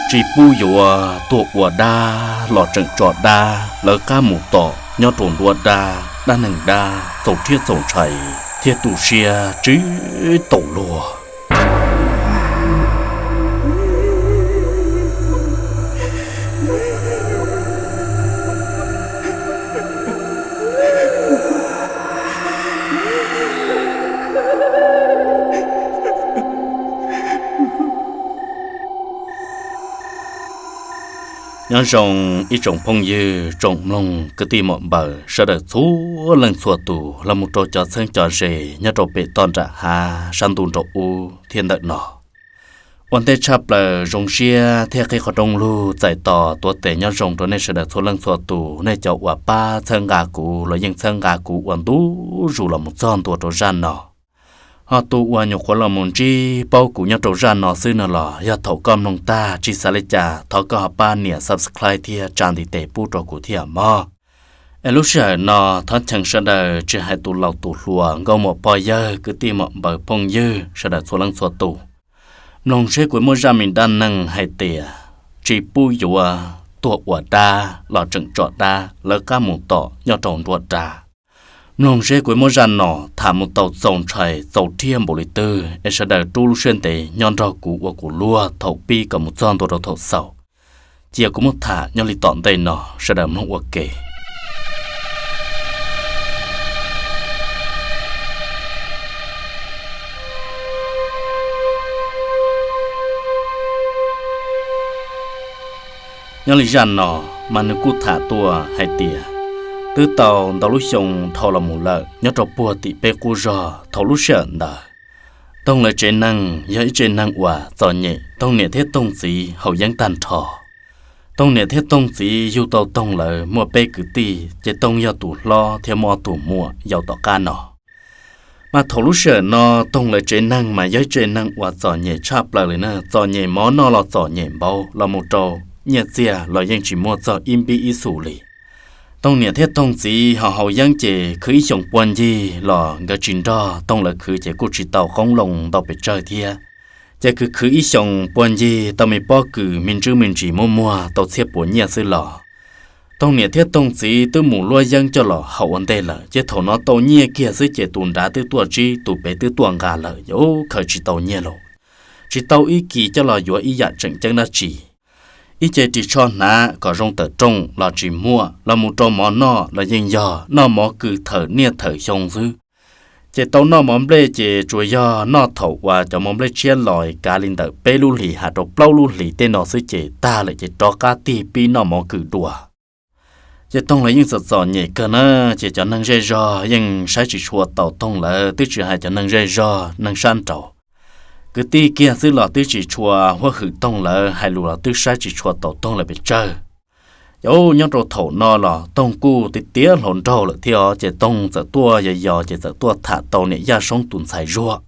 Tsis pub yuav, tuag ua dab los tseem tso dab, lawv qab mus tom nyob rau nruab dab, dab neeg dab txaus rhiab txaus ntshai thiab tu siab tsis taus luag. Nyob zoo ib tsoom phooj ywg tsoom mloog kwv tij muam npawg sawv daws txhua leej txhua tus los mus rau cov txheeb cov ze nyob rau pem toj nram hav sab ntuj nraum ub thiab ntawm no. Ua ntej tshaj plaws zoo siab thiab qhib qhov rooj lug txais tos tuav tes nyob zoo rau nej sawv daws txhua leej txhua tus, nej cov uas pab txhawb nqa kuv los yeej txhawb nqa kuv ua ntu zus los mus txog ntua rau zaj no. Ho tus uas nyuam qhuav los mus ntsib paub kuv nyob rau zaj no xwb no los yog thaum koj mloog tag tsis xav li cas thov koj ho pab nias subscribe thiab tsa ntiv tes pub rau kuv thiab mog. Es lub sij hawm no thov cheem sawv daws tsis hais tus laus tus hluas nkauj muam pog yawg kwv tij muam npawg phooj ywg sawv daws txhua leej txhua tus, mloog seb kuv muaj zaj me dab neeg hais tias tsis pub yuav, tuag ua dab los tseem tso dab, lawv qab mus tom nyob rau nruab dab. Mloog seb kuv muaj zaj no tham mus tau txaus ntshai txaus rhiab npaum li twg es sawv daws rub lub siab ntev nyob nrog kuv ua kuv luag thaum pib kom mus txog ntua rau thaum xaus. Cia kuv muab tham nyob li tom ntej no, sawv daws mloog ua ke. Nyob li zaj no mas nws kuj tham tuaj hais tias twb tau ntau lub xyoo dhau los mus lawm, nyob rau puag tim peb qub zog thaum lub sij hawm ntawd, Toog lawv tsev neeg yog ib tsev neeg uas txom nyem, Toog niam thiab Toog txiv haus yeeb tag nrho. Toog niam thiab Toog txiv yug tau Toog lawv muaj peb kwv tij, ces Toog yog tus hlob thiab muaj ob tug muam yau tom qab no. Mas thaum lub sij hawm no Toog lawv tsev neeg mas yog ib tsev neeg uas txom nyem tshaj plaws li na, txom nyem mov noj los txom nyem npaum los mus rau nyiaj txiag los yeej tsis muaj txog ib npib ib xus li. Toog niam thiab Toog txiv ho haus yeeb ces khwv ib xyoos pua ncig los nkawd tsis nrog Toog lawv khwv ces kuj tsis tau qoob loo ntau pes tsawg thiab. Ces khwv khwv ib xyoos pua ncig tau me pob kws me ntswb me ntsis muaj muag tau txhiab puas nyiaj xwb los Toog niam thiab Toog txiv twb mus luaj yeeb coj los haus ua ntej lawm, ces thaum no tau nyiaj kiag xwb ces tus nrad twb tuaj tsib, tus pem twb tuaj nqa lawm, yus khaws tsis tau nyiaj los tsis tau ib kis coj los yuav ib yam tseem ceeb dab tsi. Ib ce ris tsho hnav kom zoo tawm rooj los tsis muaj, los mus rau mov noj los yeej yog noj mov kws thawm niaj thawm xyoo xwb. Ces tau noj mov nplej ces tsuas yog noj thaum uas cov mov nplej tshiab los kav li ntawm peb lub hlis has rau plaub lub hlis tej no xwb ces tag lawm ces rov qab tig pib noj mov kws dua. Ces Toog lawv yeej txom txom nyem kawg na, ces cov neeg zej zog yeej saib tsis tshua tau Toog lawv, twb tsis hais cov neeg zej zog neeg sab nraud, kwv tij kiag xwb los twb tsis tshua huab hwm Toog lawv, hais lus los twb saib tsis tshua tau Toog lawv pes tsawg. Ces nyob rau thaum no los Toog kuj tiav tiav hluas nraug lawm thiab os, ces Toog txawm tuaj yos yos ces txawm tuaj tham tau niam Yaj Soob tus ntxhais Zuag.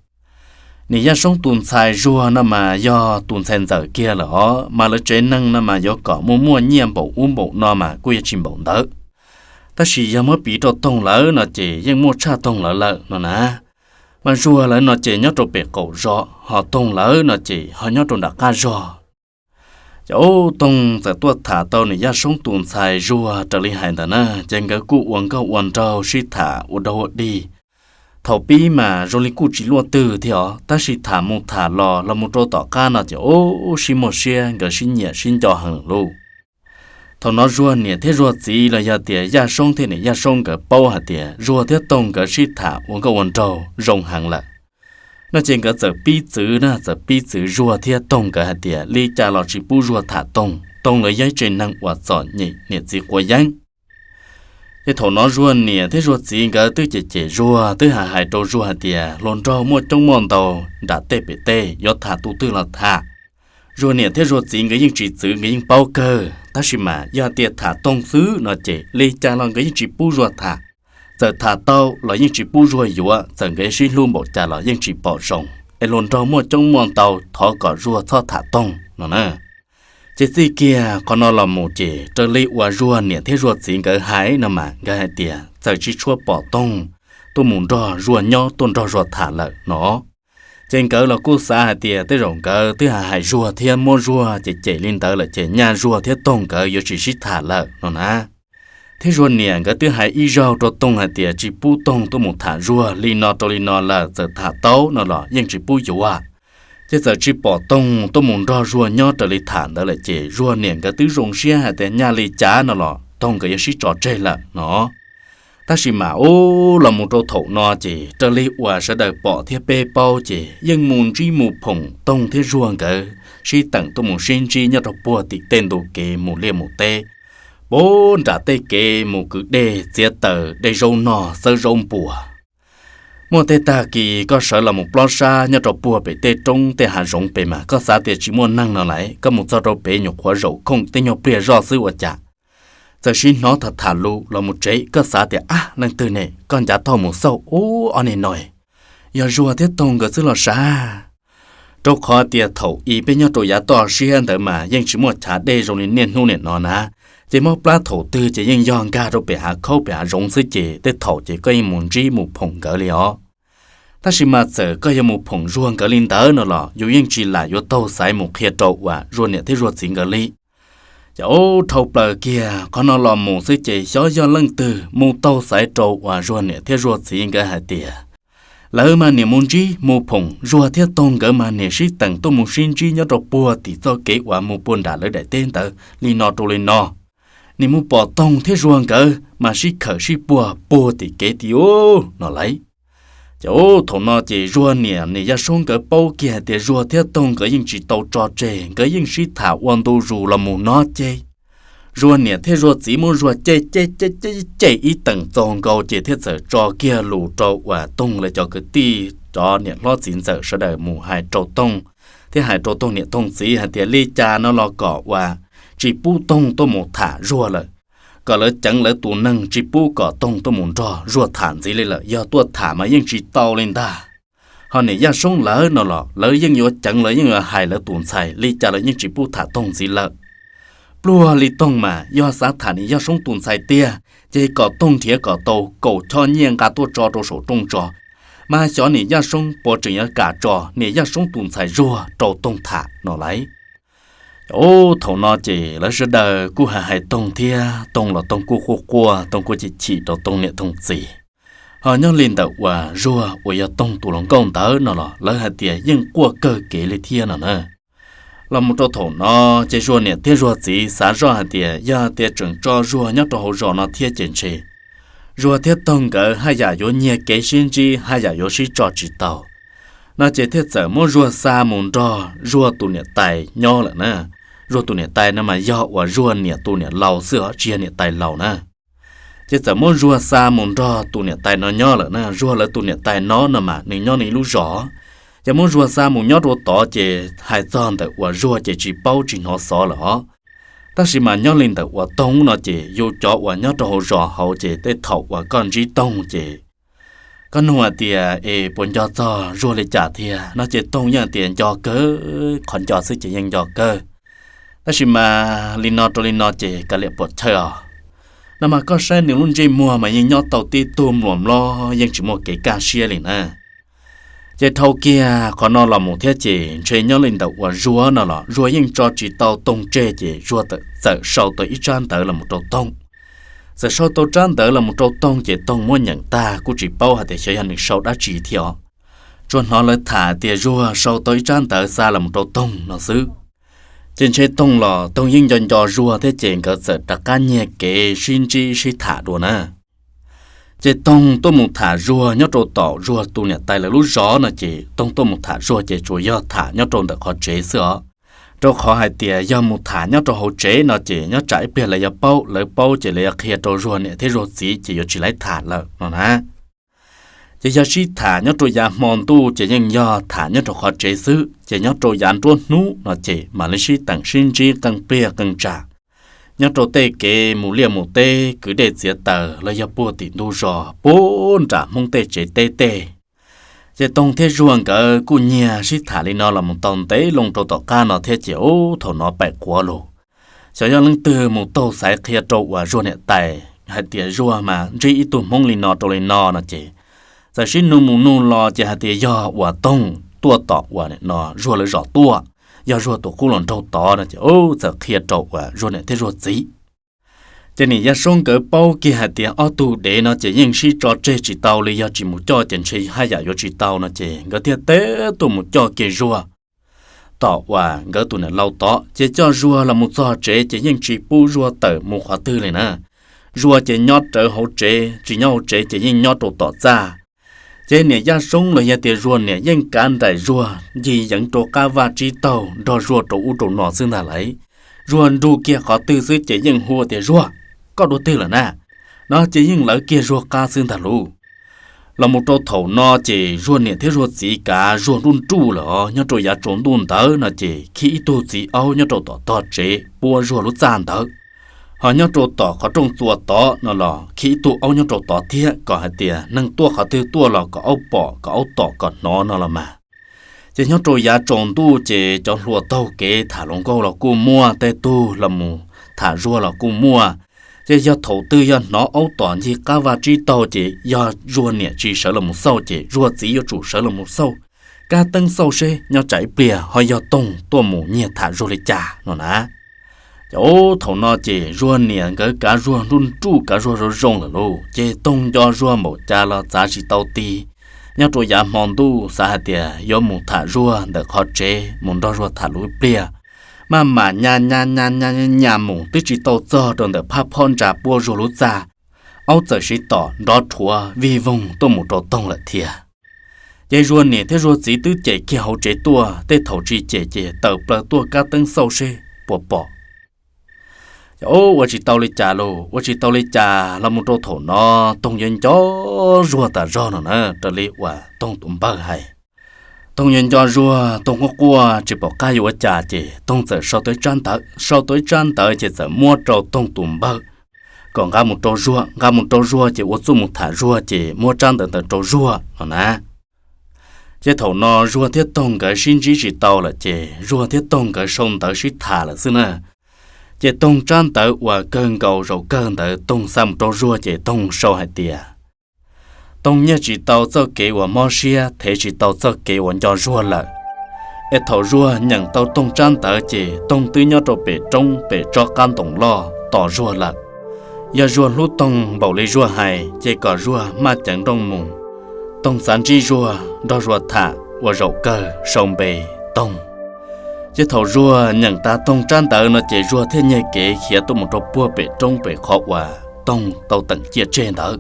Niam Yaj Soob tus ntxhais Zuag no mas yog tus ntxhais ntxawm kiag lawm os, mas lawv tsev neeg no mas yuav kom muaj muaj nyiaj npaum ub npaum no mas kuj yuav tsis npaum ntawd. Tab sis yog muab piv rau Toog lawv no ces yeej muaj tshaj Toog lawv lawm no na. Mas Zuag lawv no ces nyob rau pem qaum zos, ho Toog lawv no ces ho nyob rau nram qab zos. Ces Toog txawm tuaj tham tau niam Yaj Soob tus ntxhais Zuag raws li hais ntawd na, ces nkawd kuj ua nkauj ua nraug sib tham ua dog ua dig. Thaum pib mas zoo li kuj tsis luaj twg thiab os, tab sis tham mus tham los los mus rau tom qab no ces ub sib muaj siab, nkawd sib nyiam sib nco heev lawm lauj. Thaum no Zuag niam thiab Zuag txiv los yog tias Yaj Soob thiab niam Yaj Soob nkawd paub hais tias Zuag thiab Toog nkawd sib tham ua nkauj ua nraug zoo heev lawm, no ces nkawd txawm pib txwv na, txawm pib txwv Zuag thiab Toog nkawd hais tias li cas los tsis pub Zuag tham Toog. Toog lawv yog ib tsev neeg uas txom nyem niam txiv quav yeeb. Ces thaum no Zuag niam thiab Zuag txiv nkawd twb cem cem Zuag, twb hais hais rau Zuag hais tias hluas nraug muaj coob muaj ntau nram tej pem tej, yuav tham tus twg los tham. Zuag niam thiab Zuag txiv nkawd yeej tsis txwv, nkawd yeej paub kawg, tab sis mas yog tias tham Toog xwb no ces li cas los nkawd yeej tsis pub Zuag tham. Txawm tham tau los yeej tsis pub Zuag yuav, txawm nkawd sib hlub npaum cas los yeej tsis pom zoo. Es hluas nraug muaj coob muaj ntau, thov kom Zuag txhob tham Toog no na. Ces txij kiag qhov no los mus ces raws li uas Zuag niam thiab Zuag txiv nkawd hais no mas nkawd hais tias txawm tsis tshua pom Toog tuaj mus nrog Zuag nyob, tuaj nrog Zuag tham lawm no. Ces nkawd los kuj xav hais tias tej zaum nkawd twb hais hais Zuag thiab muab Zuag cem cem li ntawd lawm ces nyaj Zuag thiab Toog nkawd yuav tsis sib tham lawm no na. Thiab Zuag niam nkawd twb hais ib zaug rau Toog hais tias tsis pub Toog tuaj mus tham Zuag li no rau li no lawm, txawm tham tau no los yeej tsis pub yuav. Ces txawm tsis pom Toog tuaj mus nrog Zuag nyob raws li tham ntawd lawm ces Zuag niam nkawd twb zoo siab hais tias nyaj li cas no los Toog nkawd yuav sib tso tseg lawm no. Tab sis mas ub, los mus rau thaum no ces raws li uas sawv daws pom thiab peb paub ces yeej mus ntsib mus phoom Toog thiab Zuag nkawd sib teem tuaj mus sib ntsib nyob rau puag tim tej ntu kev mus liaj mus teb, puag nram tej kev mus kwv dej txiav taws de zaub noj xawb zaub npua. Muaj tej tag kis koj sawv los mus plob sab nyob rau puag pem tej roob tej hav zoov pem mas koj xav tias tsis muaj neeg no lawm, koj mus txog rau pem nyuam qhuav zaum khoom tej nyuag pliag zoj xwb ua cas txawm sib hnov tham tham lus los mus tsev, koj xav tias ab leej twg ne, koj ncav tauj mus xauj ub ob niag no yog Zuag thiab Toog nkawd xwb los sav. Rau qhov tias thaum i peb nyob rau yav toj siab ntawd mas yeej tsis muaj chav dej zoo li niaj hnub niam no na, ces mob plab thaum twg ces yeej yog nkag rau pem hav khaub pem hav zoov xwb ces tej thaum ces koj yeej mus ntsib mus phoom nkawd li os. Tab sis mas txawm koj yuav mus phoom Zuag nkawd li ntawd no los yus yeej tsis lam yuav taug xaiv mus qhia rau uas Zuag niam thiab Zuag txiv nkawd li. Ces ub, dhau plaws kiag qhov no los mus xwb ces xyov yog leej twg mus taug xaiv rau uas Zuag niam thiab Zuag txiv nkawd hais tias lawv mas niam mus ntsib mus phoom Zuag thiab Toog nkawd mas niam sib teem tuaj mus sib ntsib nyob rau puag tim txoj kev uas mus puag nram lawv daim teb ntawd li no rau li no. Niam mus pom Toog thiab Zuag nkawd mas sib khawm sib puag puag tim kev ti ub no lauj. Ces ub, thaum no ces Zuag niam niam Yaj Soob nkawd paub kiag hais tias Zuag thiab Toog nkawd yeej tsis tau tso tseg, nkawd yeej sib tham ua ntu zus los mus no ces Zuag niam thiab Zuag txiv muab Zuag cem cem cem cem ib teem txaus nkaus ces thiaj txawm tso kiag lus rau uas Toog lawv cov kwv tij cov niam hlob txiv ntxawm sawv daws mus hais rau Toog thiab hais rau Toog niam Toog txiv hais tias li cas no los kom uas tsis pub Toog tuaj mus tham Zuag lawm, kom lawv ceev lawv tus neeg tsis pub kom Toog tuaj mus nrog Zuag tham ntxiv li lawm, yog tuaj tham mas yeej tsis tau li ntag. Ho niam Yaj Soob lawv no los lawv yeej yuav ceev, lawv yeej yuav hais lawv tus ntxhais li cas los yeej tsis pub tham Toog ntxiv lawm. Pluag li Toog mas yog xav tham niam Yaj Soob tus ntxhais tiag, ces kom Toog nrhiav kom tau kaum choj nyiaj nqa tuaj tso rau saum rooj tso, mas xyov niam Yaj Soob puas tseem yuav kam tso niam Yaj Soob tus ntxhais Zuag rau Toog tham no lauj. Ub, thaum no ces lawv sawv daws kuj hais hais Toog thiab, Toog los Toog kuj quaj quaj, Toog kuj chim chim rau Toog niam Toog txiv. Ho nyob li ntawm uas Zuag uas yog Toog tus hluas nkauj ntawd no los lawv hais tias yeej quaj kawg kev li thiab no na. Los mus rau thaum no ces Zuag niam thiab Zuag txiv xav zoj hais tias yog tias tseem tso Zuag nyob rau hauv zos no thiab ces ntshe Zuag thiab Toog nkawd haj yam yuav nyiag kev sib ntsib, haj yam yuav sib tso tsis tau no ces thiaj txawm muab Zuag xa mus nrog Zuag tus niam tais nyob lawm na. Zuag tus niam tais no mas yog uas Zuag niam tus niam laus xwb os, tsis yog niam tais laus na. Ces txawm muab Zuag xa mus nrog tus niam tais no nyob lawm na. Zuag lawv tus niam tais no no mas nws nyob nws ib lub zos, ces muab Zuag xa mus nyob rau tod ces hais txog ntawm uas Zuag ces tsis paub tsis hnov xov lawm os. Tab sis mas nyob li ntawm uas Toog no ces yus cov uas nyob rau hauv zos hauv ces tej thaum uas koj ntsib Toog ces koj nug hais tias es puas nco txog Zuag li cas thiab no ces Toog yeej hais tias nco kawg, qhov nco xwb ces yeej nco kawg. Tab sis mas li no rau li no ces kav liam puam chawj os. No mas koj saib nws lub ntsej muag mas yeej nyob tau tib tug mluas mlob yeej tsis muaj kev kaj siab li na. Ces dhau kiag qhov no los mus thiab ces ntshe nyob li ntawm uas Zuag no los Zuag yeej tso tsis tau Toog tseg ces Zuag txawm sau tau ib tsab ntawv los mus rau Toog. Txawm sau tau tsab ntawv los mus rau Toog ces Toog muab nyeem tag kuj tsis paub hais tias xyov yog nws sau dab tsi thiab os. Tsuas hnov lawv tham tias Zuag sau tau ib tsab ntawv xa los mus rau Toog no xwb. Ces ntshe Toog los Toog yeej nco nco Zuag thiab ces nkawd txawm rov qab nyiag kev sib ntsib sib tham dua na. Ces Toog tuaj mus tham Zuag nyob rau tom Zuag tus niam tais lawv lub zos no ces Toog tuaj mus tham Zuag ces tsuas yog tham nyob rau ntawm qhov tsev xwb os. Rau qhov hais tias yog mus tham nyob rau hauv tsev no ces nyob tsam ib pliag lawv yuav paub, lawv paub ces lawv yuav qhia rau Zuag niam thiab Zuag txiv ces yuav tsis laib tham lawm no na. Ces yog sib tham nyob rau yav hmo ntuj ces yeej yog tham nyob rau qhov tsev xwb, ces nyob rau yav nruab hnub no ces mam li sib teem sib ntsib qee pliag qee tsam nyob rau tej kev mus liaj mus teb kwv dej txiav taws los yog puag tim ntug zos puag nram Hmoob tej tsev teb tej. Ces Toog thiab Zuag nkawd kuj nyiag sib tham li no los mus tau ntev loo rau tom qab no thiab ces ub thaum no paim quav lug. Xyov yog leej twg mus taug xaiv qhia rau uas Zuag niam tais hais tias Zuag mas ntsib ib tug Hmoob li no rau li no no ces txawm sib nug mus nug los ces hais tias yog uas Toog tuaj tom uas nim no Zuag lawv zos tuaj, yog Zuag tus qub los nraug tod no ces ub txawm qhia rau uas Zuag niam thiab Zuag txiv. Ces niam Yaj Soob nkawd paub kiag hais tias ob tug dev no ces yeej sib tso tseg tsis tau li, yog tsis mus coj ces ntshe haj yam yuav tsis tau no ces nkawd thiaj teb tuaj mus coj kiag Zuag tom uas nkawd tus niam laus tod. Ces coj Zuag los mus txog tsev ces yeej tsis pub Zuag tawm mus qhov twg li na. Zuag ces nyob rawv hauv tsev, tsis nyob hauv tsev ces yeej nyob rau tom txaj. Ces niam Yaj Soob los yog tias Zuag niam yeej kav nraim Zuag ncig yeev rau qab vaj tsib taug nrog Zuag rau ub rau no xwb ntag lauj. Zuag nrug kiag qhov twg xwb ces yeej hu tias, Zuag, koj dua twg lawm na? No ces yeej lawv kiag Zuag qab xwb ntag lauj. Los mus rau thaum no ces Zuag niam thiab Zuag txiv kav Zuag nruj nruj lawm os, nyob rau yav tsaus ntuj ntawd no ces khib ib tug txiv aub nyob rau tom tog tsev puab Zuag lub txaj ntawd. Ho nyob rau tom qhov rooj txua tod no los khib ib tug aub nyob rau tod thiab, kom hais tias neeg tuaj qhov twg tuaj los kom aub pom kom aub tom kom hnov no los mas. Ces nyob rau yav tsaus ntuj ces cov hluas taug kev tham hluas nkauj los kuj muaj, tej tug los mus tham Zuag los kuj muaj. Ces yog thaum twg yog hnov aub tom ncig qab vaj tsib taug ces yog Zuag niam tsis sawv los mus xauj ces Zuag txiv yuav tsum sawv los mus xauj, kab teeb xauj seb nyob tsam ib pliag ho yog Toog tuaj mus nyiag tham Zuag li cas no na. Ces ub thaum no ces Zuag niam nkawd kav Zuag nruj nruj kav Zuag zoo zoo lawm lauj, ces Toog nco Zuag npaum cas los txav tsis tau ti. Nyob rau yav hmo ntuj xav hais tias yuav mus tham Zuag ntawm qhov tsev, mus nrog Zuag tham lus ib pliag, maj mam nyas nyas nyas nyas nyas mus twb tsis tau txog rau ntawm phab phob ntsa puab Zuag lub txaj, aub txawm siv tom nrov rhuav vij voog tuaj mus rau Toog lawm thiab. Ces Zuag niam thiab Zuag txiv twb cem kiag hauv tsev tuaj, tej thaum tsis cem ces tawm plaws tuaj kab teeb xauj seb puas pom. Ces ub ua tsis tau li cas lauj, ua tsis tau li cas los mus rau thaum no Toog yuav nco Zuag tas zog no na, raws li uas Toog tus npawg hais. Toog yuav nco Zuag, Toog quaj quaj tsis pom qab yuav ua cas ces Toog txawm sau tau ib tsab ntawv, sau tau ib tsab ntawv ces txawm muab rau Toog tus npawg kom nqa mus rau Zuag, nqa mus rau Zuag ces ua txuj mus tham Zuag ces muab tsab ntawv ntawd rau Zuag no na. Ces thaum no Zuag thiab Toog nkawd sib ntsib tsis tau lawm ces Zuag thiab Toog nkawd sau ntawv sib tham lawm xwb na. Ces Toog tsab ntawv uas kawg nkaus zaum kawg ntawd Toog xa mus rau Zuag ces Toog sau hais tias, Toog nyiaj tsis tau txoj kev uas mob siab, thev tsis tau txoj kev uas nco Zuag lawm. Es thaum Zuag nyeem tau Toog tsab ntawv ces Toog twb nyob rau pem roob pem tsob qab ntoo loj tos Zuag lawm. Yog Zuag hlub Toog npaum li Zuag hais ces kom Zuag maj ceev nrooj mus, Toog xav ntsib Zuag nrog Zuag tham ua zaum kawg sau npe Toog. Ces thaum Zuag nyeem tas Toog tsab ntawv no ces Zuag thiaj nyiag kev khiav tuaj mus rau puag pem roob pem qhov uas Toog tau teem ciaj tseg ntawd.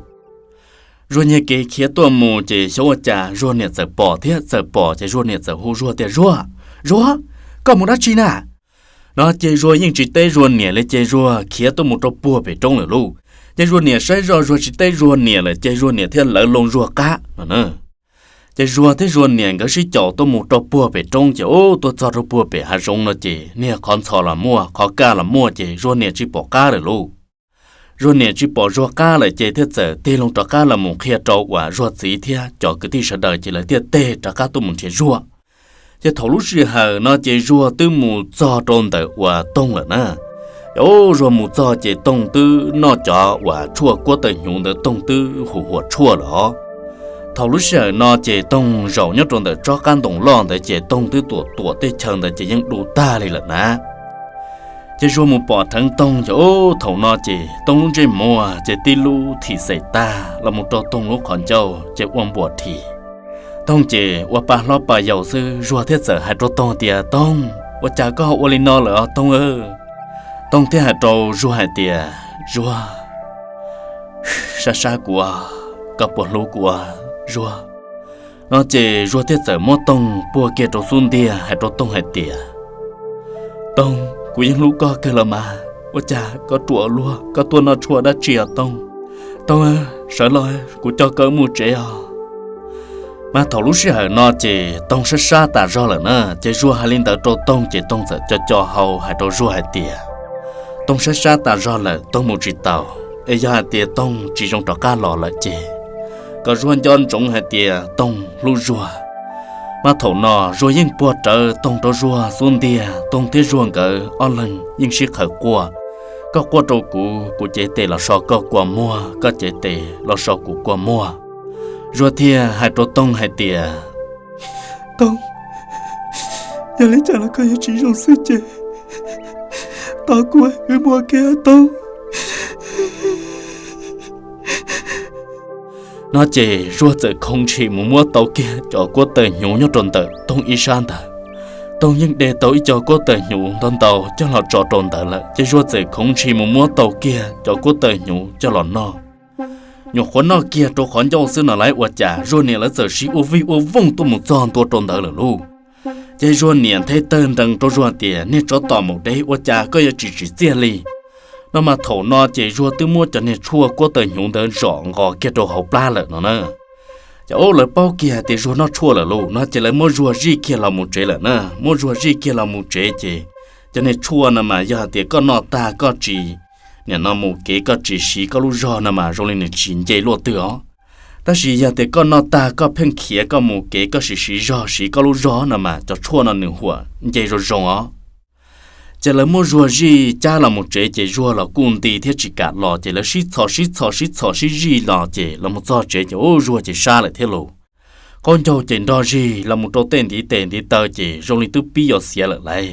Zuag nyiag kev khiav tuaj mus ces xyov ua cas Zuag niam txawm pom thiab, txawm pom ces Zuag niam txawm hu Zuag tias, Zuag, Zuag, koj mus dab tsi na? No ces Zuag yeej tsis teb Zuag niam li ces Zuag khiav tuaj mus rau puag pem roob lawm lauj. Ces Zuag niam saib zoj Zuag tsis teb Zuag niam lawm ces Zuag niam thiaj lawv loo Zuag qab no na. Ces Zuag thiab Zuag niam nkawd sib caum tuaj mus rau puag pem roob ces ub tuaj txog rau puag pem hav zoov no ces niag qhov ntxhov los muaj, qhov kaj los muaj ces Zuag niam tsis pom qab lawm lauj. Zuag niam tsis pom Zuag qab lawm ces thiaj txawm tig loo rov qab los mus qhia rau uas Zuag txiv thiab cov kwv tij sawv daws ces lawv thiaj teg rov qab tuaj mus nrhiav Zuag. Ces thaum lub sij hawm no ces Zuag twb mus txog rau ntawm uas Toog lawm na. Ces Zuag mus txog ces Toog twb noj cov uas tshuaj kuab tawg hnyuv ntawd Toog twb hum huam tshuaj lawm os. Thaum lub sij hawm no ces Toog zaum nyob rau ntawm tsob qab ntoo loj ntawd ces Toog twb tuam tuam tej chaw ntawd ces yeej du tag li lawm na. Ces Zuag mus pom dheev Toog ces ub thaum no ces Toog lub ntsej muag ces tib lub thim xes tag los mus rau Toog lub qhov ncauj ces ua npuas rhis. Toog ces ua pa hlob pa yau xwb, Zuag thiaj txawm hais rau Toog tias, Toog, ua cas koj ho ua li no lawm os Toog? Toog thiaj hais rau Zuag hais tias, Zuag, sab sab kuv, koj puas hlub kuv, Zuag? No ces Zuag thiaj txawm muab Toog puag kiag rau xub ntiag hais rau Toog hais tias, Toog, kuv yeej hlub koj kawg los mas, ua cas koj ruam luag, koj tuaj noj tshuaj dab tsi os Toog? Toog, sawv los kuv coj koj mus tsev os. Mas thaum lub sij hawm no ces Toog sab sab tas zog lawm na, ces Zuag hais li ntawd rau Toog ces Toog txawm co co hau hais rau Zuag hais tias, Toog sab sab tas zog lawm, Toog mus tsis taus, es yog hais tias Toog tsis zoo rov qab los lawm ces kom Zuag nco ntsoov hais tias Toog hlub Zuag. Mas thaum no Zuag yeej puag rawv Toog rau Zuag xub ntiag, Toog thiab Zuag nkawd ob leeg yeej sib qhawv quaj, koj quaj rau kuv, kuv cev tes los so koj kua muag, koj cev tes los so kuv kua muag. Zuag thiaj hais rau Toog hais tias, Toog, Yog li cas los koj yuav tsis zoo xwb ces tos kuv wb mus ua ke os Toog. No ces Zuag txawm khoov ntshis mus muab tau kiag cov kuab tawg hnyuv nyob rau ntawm Toog ib sab ntawd. Toog yeej de tau ib co kuab tawg hnyuv ntau ntau coj los tso rau ntawd lawm, ces Zuag txawm khoov ntshis mus muab tau kiag cov kuab tawg hnyuv coj los noj. Nyuam qhuav noj kiag rau qhov ncauj xwb no lawv ua cas Zuag niam lawv txawm sib ua vij ua vooj tuaj mus txog ntua rau ntawd lawm lauj. Ces Zuag niam nthe tawg nrees rau Zuag tias, Niag tsov tom maum dev, ua cas koj yuav tsis tsim txiaj li? No mas thaum no ces Zuag twb muab cov niag tshuaj kuab tawg hnyuv ntawd zom nqos kiag rau hauv plab lawm no na. Ces ub, lawv paub kiag tias Zuag noj tshuaj lawm lauj no ces lawv muab Zuag zij kiag los mus tsev lawm na. Muab Zuag zij kiag los mus tsev ces cov niag tshuaj no mas yog hais tias koj noj tag koj tsis, nim no mus kev koj tsis siv koj lub zog no mas zoo li nws tsis nce luaj twg os. Tab sis yog tias koj noj tag koj pheej khiav koj mus kev koj siv siv zog siv koj lub zog no mas cov tshuaj no nws huam nce zoo zoo os. Ces lawv muab Zuag zij cab los mus tsev ces Zuag los kuj nti thiab tsis kam los ces lawv sib txhos sib txhos sib txhos sib zij los ces los mus txog tsev ces ub, Zuag ces sab lawm thiab lauj. Qaub ncaug ces nrog zig los mus rau tej ntiv tes ntiv taw ces zoo li twb pib yuav xiav lawm lauj.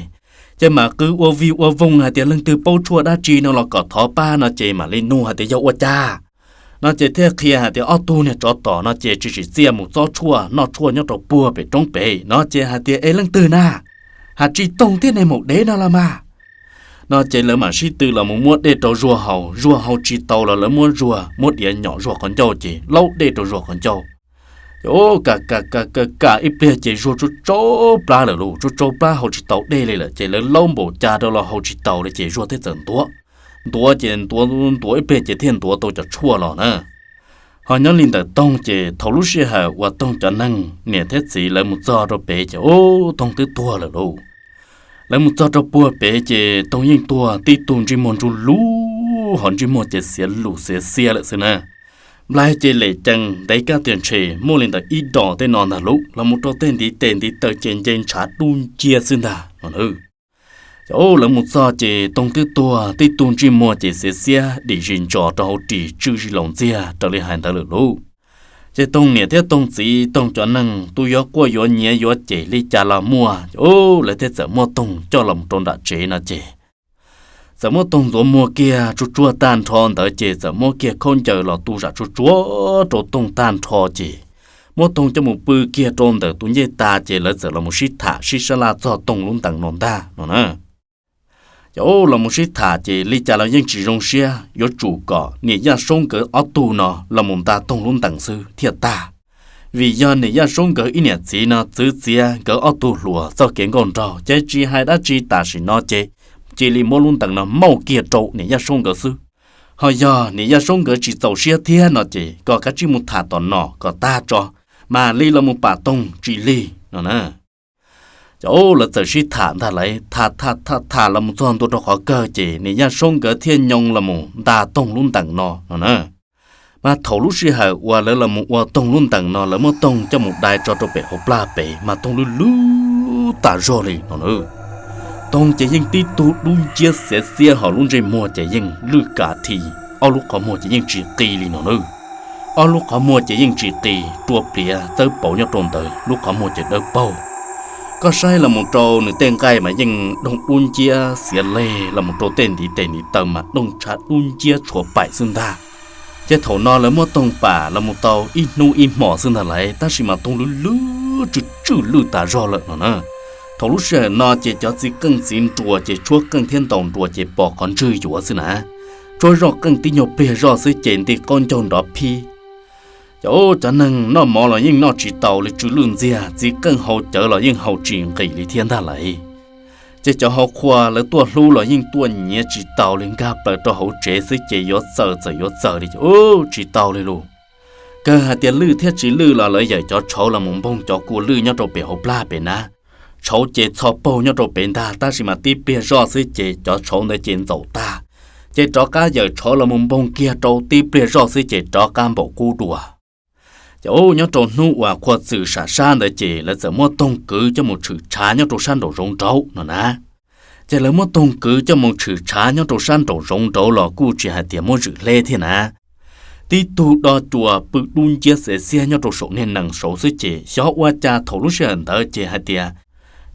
Ces mam qw ua vij ua vooj hais tias, Leej twg paub tshuaj dab tsi no los kom thov pab no ces mam li nug hais tias yog ua cas. No ces thiaj qhia hais tias ob tug niag tsov tom no ces tsis tsim txiaj mus txob tshuaj noj tshuaj nyob rau puag pem roob pem no ces hais tias, Es leej twg na? Has tsis Toog thiab niag maum dev no los mas. No ces lawv mam sib tw los mus muab dej rau Zuag haus, Zuag haus tsis taus los lawv muab Zuag muab diav nyom Zuag qhov ncauj ces laub dej rau Zuag qhov ncauj. Ces ub, kam kam kam kam kam ib pliag ces Zuag tsau tsau plab lawm lauj, tsau tsau plab haus tsis taus dej li lawm ces lawv laub npaum cas rau los haus tsis taus li ces Zuag thiaj txawm ntuav. Ntuav ces ntuav ntuav ib pliag ces thiaj ntuav tau cov tshuaj los na. Ho nyob li ntawm Toog ces thaum lub sij hawm uas Toog cov neeg niam thiab txiv lawv mus txog rau pem ces ub, Toog twb tuag lawm lauj. Lawv mus txog rau puag pem ces Toog yeej tuag tib tug ntsej muag ntsuj lug ho ntsej muag ces xiav lus xiav xiab lawm xwb na. Nplaig ces lem cees ntev kab tias ntshe muaj li ntawm ib dos tej no ntag lauj, los mus rau tej ntiv tes ntiv taw ces nce ntshav dub nciab xwb ntag no na. Ces ub, lawv mus txog ces Toog twb tuag tib tug ntsej muag ces xiav xiab dim zis ntsos rau hauv ris tsw zis laus ntxiag raws li hais ntawd lawm lauj. Ces Toog niam thiab Toog txiv Toog cov neeg tus yuav quaj yuav nyiav yuav cem li cas los muaj, ub, lawv thiaj txawm muab Toog coj los rau nram tsev no ces txawm muab Toog ntxuav muag kiag tsuag tsuag tag nrho ntawd ces txawm muab kiag khaub ncaws los tu zam tsuag tsuag rau Toog tag nrho ces muab Toog coj mus pw kiag rau ntawm tus ncej tas ces lawv txawm los mus sib tham sib sab laj txog Toog lub ntees no ntag no na. Ces ub, los mus sib tham ces li cas los yeej tsis zoo siab, yuav tsum kom niam Yaj Soob nkawd ob tug no los mus nta Toog lub ntees xwb thiaj tag. Vim yog niam Yaj Soob nkawd ib niam txiv no txwv txiav nkawd ob tug hluas txoj kev nkauj nraug ces tsis hais dab tsi tam sim no ces cia li muab lub ntees no mauj kiag rau niam Yaj Soob nkawd xwb. Ho yog niam Yaj Soob nkawd tsis txaus siab thiab no ces kom kav tsij mus tham tom no kom tag tso, mam li los mus pam Toog tsis lig no na. Ces ub, lawv txawm sib tham ntag lauj, tham tham tham tham los mus txog ntua rau qhov kawg ces niam Yaj Soob nkawd thiaj nyoo los mus nta Toog lub ntees no no na. Mas thaum lub sij hawm uas lawv los mus ua Toog lub ntees no lawv muab Toog coj mus dai tso rau pem hauv plaj pem mas Toog lwj lwj tas zog li no na. Toog ces yeej tib tug dub nciab xiav xiab ho lub ntsej muag ces yeej lwj kav thi, ob lub qhov muag ces yeej tsis qi li no na. Ob lub qhov muag ces yeej tsis qi, rua pliav txawb pauv nyob rau ntawd lub qhov muag ces dawb paug. Koj saib los mus rau nws tej nqaij mas yeej doog dub nciab xiav leg los mus rau tej ntiv tes ntiv taw mas doog ntshav dub nciab tshuav paim xwb ntag. Ces thaum no lawv muab Toog pam los mus tau ib hnub ib hmos xwb ntag lauj, tab sis mas Toog lwj lwj tsw tsw lwj tas zog lawm no na. Thaum lub sij hawm no ces cov txiv qeej txiv nruas ces tshuab qeej thiab ntaus nruas ces pos qhov ntswg yuav xwb na. Tshuab zoj qeej tib nyuag pliag zoj xwb ces nti qaub ncaug nrov phib. Ces ub, cov neeg noj mov los yeej noj tsis taus li tsw lwj ntxiag, txiv qeej haus cawv los yeej haus tsis nqis li thiab ntag lauj. Ces cov hauv qhua lawv tuaj hlub los yeej tuaj nyiav tsis taus li, nkag plaws rau hauv tsev xwb ces yuav txaws txawm yuav txaws li ces ub tsis tau li lus. Kawg hais tias lwj thiab tsis lwj los lawv yawm cov tshauv los mus npoog cov kua lwj nyob rau pem hauv plaj pem na. Tshauv ces txho paug nyob rau pem ntag, tab sis mas tib pliag zoj xwb ces cov tshauv ntawd ces ntxaum tag. Ces rov qab yawm tshauv los mus npoog kiag rau tib pliag zoj xwb ces rov qab npaum qub dua. Ces ub, nyob rau hnub uas qhua txwm sam sab ntawd ces lawv txawm muab Toog kwv coj mus tshwm tshav nyob rau sab nraum zoov nraud no na. Ces lawv muab Toog kwv coj mus tshwm tshav nyob rau sab nraum zoov nraud los kuj tsis hais tias muab zwm hleb thiab na. Tib tug do cuas pw dub nciab xev xiab nyob rau saum niag nees saud xwb ces xyov ua cas thaum lub sij hawm ntawd ces hais tias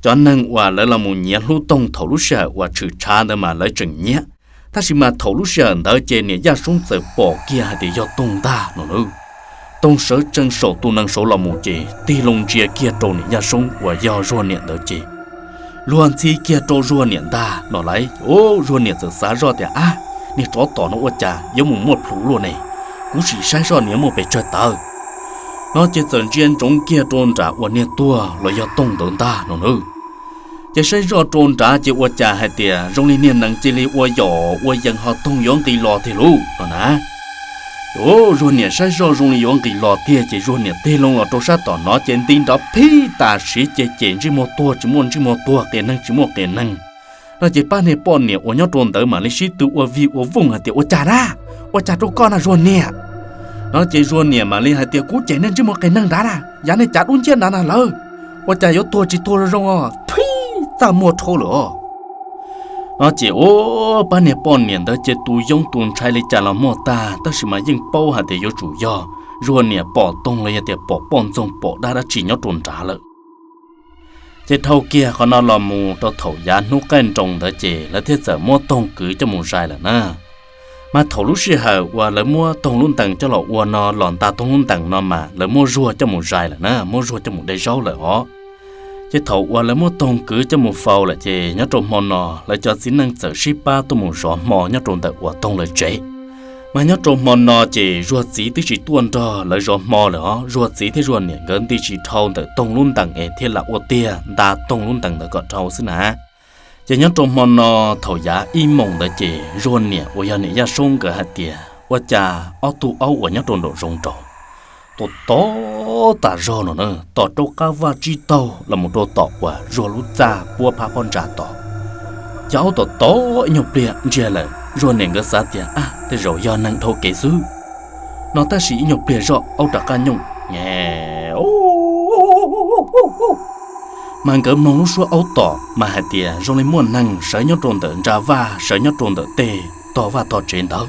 cov neeg uas lawv los mus nyiav hlub Toog thaum lub sij hawm uas tshwm tshav ntawd mas lawv tseem nyiav, tab sis mas thaum lub sij hawm ntawd ces niam Yaj Soob txawm pom kiag hais tias yog Toog ntag no nawb. Toog sawv tsees saum tus nees saud los mus ces tig loo ntsia kiag rau niam Yaj Soob uas yog Zuag niam ntawd ces luag ntxhi kiag rau Zuag niam ntag no lauj. Zuag niam txawm xav zoj tias, Ab, niag tsov tom no ua cas yuav mus muaj plhus luaj ne? Kuv sim saib zoj niag muaj pes tsawg tawv. No ces txawm ntsia ntsoov kiag rau nram uas niag tuag los yog Toog ntawd ntag no nawb. Ces saib zoj rau nrad ces ua cas hais tias zoo li niag nees cia li ua yom ua yees ho Toog yuav nqis los tiag lauj no na. Zuag niam saib zoj zoo li yuav nqis los tiag ces Zuag niam tig loo los rau sab tom no ces nti nrov phib tas siv ces cem ntsej muag tuag tsis muaj ntsej muag tuag, qias neeg tsis muaj qias neeg. No ces pab niag poj niam uas nyob rau ntawd mam li sib tw ua vij ua vooj hais tias, Ua cas na? Ua cas rau koj na Zuag niam? No ces Zuag niam mam li hais tias, Kuv cem nej ntsej muag qias neeg nrad na, yav nej cav dub nciab nrad na lawm, ua cas yuav tuag tsis tuag zoo zoo os, phib txaj muag dhau lawm os. No ces ua pab niag poj niam ntawd ces tus yoob tus ntshai li cas los muaj tag, tab sis mas yeej paub hais tias yuav tsum yog Zuag niam pom Toog los yog tias pom poj ntxoog pom dab dab tsi nyob rau nrad lawm. Ces dhau kiag qhov no los mus rau thaum yav hnub qaij nroos ntawd ces lawv thiaj txawm muab Toog kwv coj mus zais lawm na. Mas thaum lub sij hawm uas lawv muab Toog lub ntees coj los ua no los nta Toog lub ntees no mas lawv muab Zuag coj mus zais lawm na, muab Zuag coj mus de zaub lawm os. Ces thaum uas lawv muab Toog kwv coj mus faus lawm ces nyob rau hmo no lawv cov txiv neej txawm sib pab tuaj mus zov hmo nyob rau ntawm uas Toog lawv tsev. Mas nyob rau hmo no ces Zuag txiv twb tsis tuaj nrog lawv zov hmo lawm os, Zuag txiv thiab Zuag niam nkawd nti tsis dhau ntawm Toog lub ntees es thiaj lam ua tiag nta Toog lub ntees ntawd kom dhau xwb na. Ces nyob rau hmo no thaum yav ib moos ntawd ces Zuag niam uas yog niam Yaj Soob nkawd hais tias ua cas ob tug aub uas nyob rau nraum zoov nraud tom tom tas zog no na, tom rau qab vaj tsib taug los mus rau tom uas Zuag lub txaj puab phab pob ntsa tod. Ces aub tom tom ib nyuag pliag ntsiag lawm, Zuag niam nkawd xav tias ab tej zaum yog neeg dhau kev xwb no, tab sis ib nyuag pliag zoj aub rov qab nyooj nge. Mas nkawd mloog lub suab aub tom mas hais tias zoo li muaj neeg sawv nyob rau ntawm ntsa vaj, sawv nyob rau ntawm tej tog vaj tog tsev ntawd.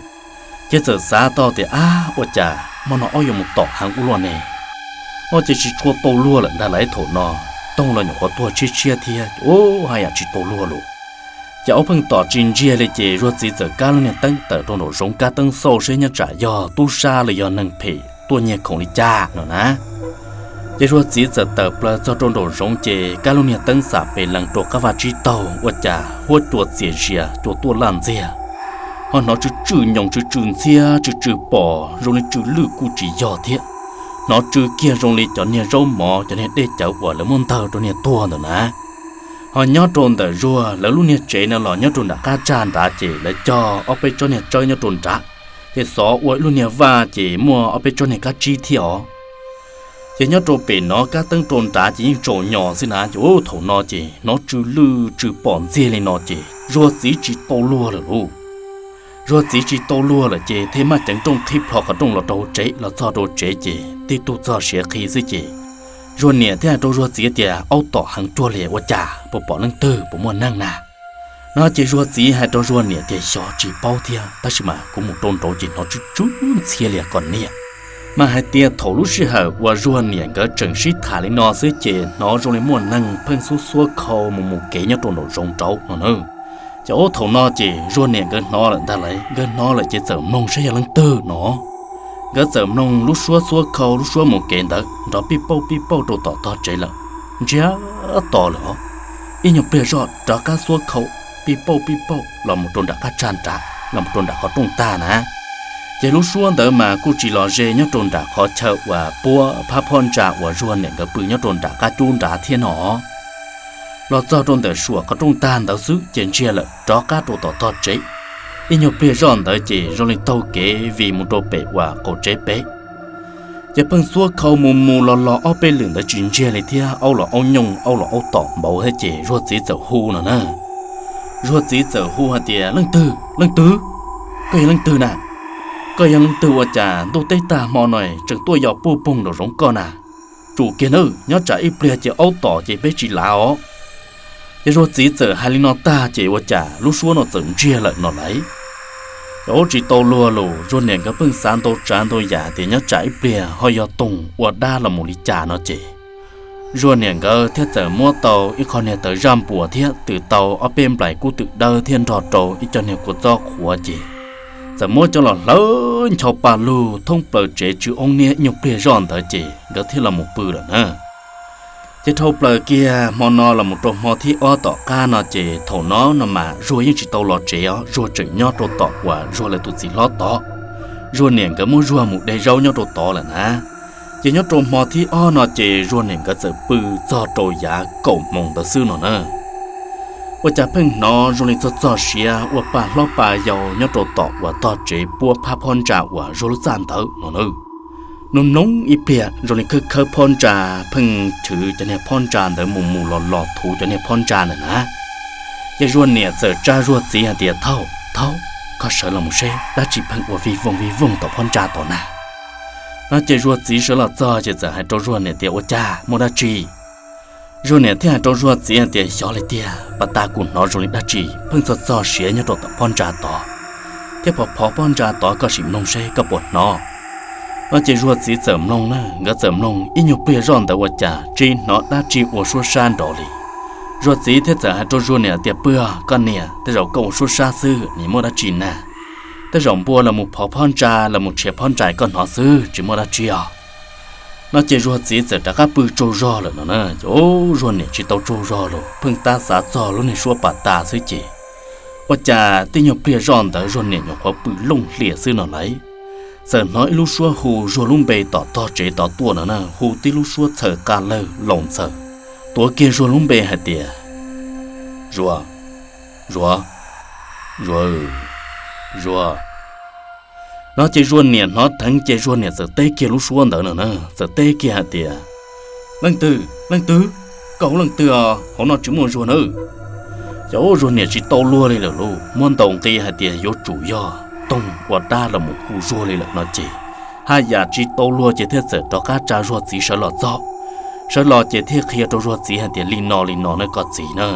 Ces txawm xav tau tias ab ua cas hmo no aub yuav mus tom heev ua luaj ne. No ces tsis tshua tau luag lawm ntag lauj, thaum no Toog los nyuam qhuav tuag tshiab tshiab thiab, ua haj yam tsis tau luag lawm. Ces aub pheej tom tsis ntsiag li ces Zuag txiv txawm kab lub niag teeb tawm rau nraum zoov kab teeb xauj seb nyob tsam yog tub sab los yog neeg phem tuaj nyiag khoom li cas no na. Ces Zuag txiv txawm tawm plaws txog rau nraum zoov ces kab lub niag teeb xam pes lees rau qab vaj tsib taug ua cas huab cua txias zias cua tuaj laj ntxiag. Ho hnov tsw tsw nyoos tsw tsw ntxhiab tsw tsw pom zoo li tsw lwj kuj tsis yog thiab. Hnov tsw kiag zoo li cov niag zaub mov cov niag dej cawv uas lawv muab ntawg rau niag tuag ntawd na. Ho nyob rau ntawm Zuag lawv lub niag tsev no los nyob rau nram qab tsag nrad ces lawv cog ob peb tsob niag tsawb nyob rau nrad, ces xov ua ib lub niag vaj ces muaj ob peb tsob niag kab tsib thiab os. Ces nyob rau pem no kab teeb rau nrad ces yeej tsaus nyos xwb na, ces thaum no ces hnov tsw lwj tsw pom ntxiag li no ces Zuag txiv tsis tau luag lawm lauj. Zuag txiv tsis tau luag lawm ces thiaj maj ceev nrooj qhib plho qhov rooj los rau hauv tsev, los txog rau tsev ces tib tug txog siav qhi xwb ces Zuag niam thiaj hais rau Zuag txiv tias, Aub tom heev tuag li ua cas, puas pom leej twg, puas muaj neeg na? No ces Zuag txiv hais rau Zuag niam tias, Xyov tsis paub thiab, tab sis mas kuv mus rau nraud ces hnov tsw tsw ntxhiab li kom niam. Mas hais tias thaum lub sij hawm uas Zuag niam nkawd tseem sib tham li no xwb ces hnov zoo li muaj neeg pheej xuab xuab khau mus mus kev nyob rau nraum zoov nraud no na. Ces ub thaum no ces Zuag niam nkawd hnov lawm ntag lauj, nkawd hnov lawm ces txawm mloog saib yog leej twg no. Nkawd txawm mloog lub suab xuab khau lub suab mus kev ntawd nrov pij pauj pij pauj rau tom tog tsev lawm, ntsiag to lawm os. Ib nyuag pliag zoj rov qab xuab khau pij pauj pij pauj los mus rau nram qab tsag nrad, los mus rau nram qhov rooj tag na. Ces lub suab ntawd mas kuj tsis los ze nyob rau nram qhov chaw uas puab phab phoj ntsa uas Zuag niam nkawd pw nyob rau nram qab cub nrad thiab no. Los txog rau ntawm suam qhov rooj tag ntawd xwb ces ntsiag lawm rov qab rau tom tog tsev. Ib nyuag pliag zoj ntawd ces zoo li taug kev vij mus rau pem uas qaum tsev pem. Ces pheej xuab khau mus mus los los ob peb lwm ntawd tsis ntsiag li thiab, aub los aub nyooj aub los aub tom npaum thiab ces Zuag txiv txawm hu no na. Zuag txiv txawm hu hais tias, Leej twg, leej twg? Koj yog leej twg na? Koj yog leej twg ua cas ntuj teb tag hmo no tseem tuaj yos puj poog nraum zoov koj na? Tsum kiag nawb, nyob tsam ib pliag ces aub tom ces peb tsis lav os. Ces Zuag txiv txawm hais li no tag ces ua cas lub suab no txawm ntsiag lawm no lauj. Ces ub tsis tau luag lus, Zuag niam nkawd pheej xav ntau tsav ntau yam tias nyob tsam ib pliag ho yog Toog ua dab los mus li cas no ces Zuag niam nkawd thiaj txawm muab tau ib qho niag tawv zaj npuas thiab tws tau ob peb nplais kub twm dawb thiab nrog rau ib co niag kua txob qhuav ces txawm muab coj los hlawv ncho pa lug thoob plaws tsev tsw oob niab ib nyuag pliag zoj ntawd ces nkawd thiaj los mus pw lawm na. Ces dhau plaws kiag hmo no los mus rau hmo thib ob tom qab no ces thaum no no mas Zuag yeej tsis tau los tsev os, Zuag tseem nyob rau tom uas Zuag lawv tus txiv hlob tod. Zuag niam nkawd muab Zuag mus de zaub nyob rau tod lawm na. Ces nyob rau hmo thib ob no ces Zuag niam nkawd txawm pw txog rau yav kaum moos ntawd xwb no na. Ua cas pheej hnov zoo li txog txog siav ua pa hlob pa yau nyob rau tom uas tog tsev puab phab phab ntsa uas Zuag lub txaj ntawd no na. Nub nub ib pliag zoo li khawb khawb phab ntsa, pheej thwv cov niag phab ntsa ntawd mus mus los los thuv cov niag phab ntsa ntawd na. Ces Zuag niam txawm tsa Zuag txiv hais tias, Thaub, Thaub, koj sawv los mus seb dab tsi pheej ua vij voog vij voog tom phab ntsa tod na. No ces Zuag txiv sawv los txog ces txawm hais rau Zuag niam tias, Ua cas muaj dab tsi? Zuag niam thiaj hais rau Zuag txiv hais tias, Xyov li tiag, pas tas kuv hnov zoo li dab tsi pheej txog txog siav nyob rau tom phab ntsa tod, thiab phov phov phab ntsa tod, koj sim mloog seb koj puas hnov. No ces Zuag txiv txawm mloog na, nkawd txawm mloog ib nyuag pliag zoj ntawd ua cas tsis hnov dab tsi ua suab sab nrov li. Zuag txiv thiaj txawm hais rau Zuag niam tias, Pw, koj niam, tej zaum koj ua suab sab xwb, nim muaj dab tsi na. Tej zaum npua los mus phov phab ntsa los mus tshiav phab ntsa koj hnov xwb, tsis muaj dab tsi os. No ces Zuag txiv txawm rov qab pw tsaug zog lawm no na. Ces Zuag niam tsis tau tsaug zog los pheej tab xav txog lub niag suab pas tas xwb ces ua cas tib nyuag pliag zoj ntawd Zuag niam nyuam qhuav pw looj hlias xwb no lauj, txawm hnov ib lub suab hu Zuag lub npe tom tog tsev tod tuaj no na, hu tib lub suab txhaws qa lawg laus ntxaws, tuav kiag Zuag lub npe hais tias, Zuag, Zuag, Zuag, Zuag. No ces Zuag niam hnov dheev ces Zuag niam txawm teb kiag lub suab ntawd no na, txawm teb kiag hais tias, Leej twg, leej twg? Koj hu leej twg os? Hauv no tsis muaj Zuag na. Ces Zuag niam tsis tau luag li lawm lauj, muab ntaus nqi hais tias yuav tsum yog Toog ua dab los mus hu Zuag li lawm no ces haj yam tsis tau luag ces thiaj txawm rov qab tsa Zuag txiv sawv los txog. Sawv los ces thiaj qhia rau Zuag txiv hais tias, Li no li no na koj txiv na.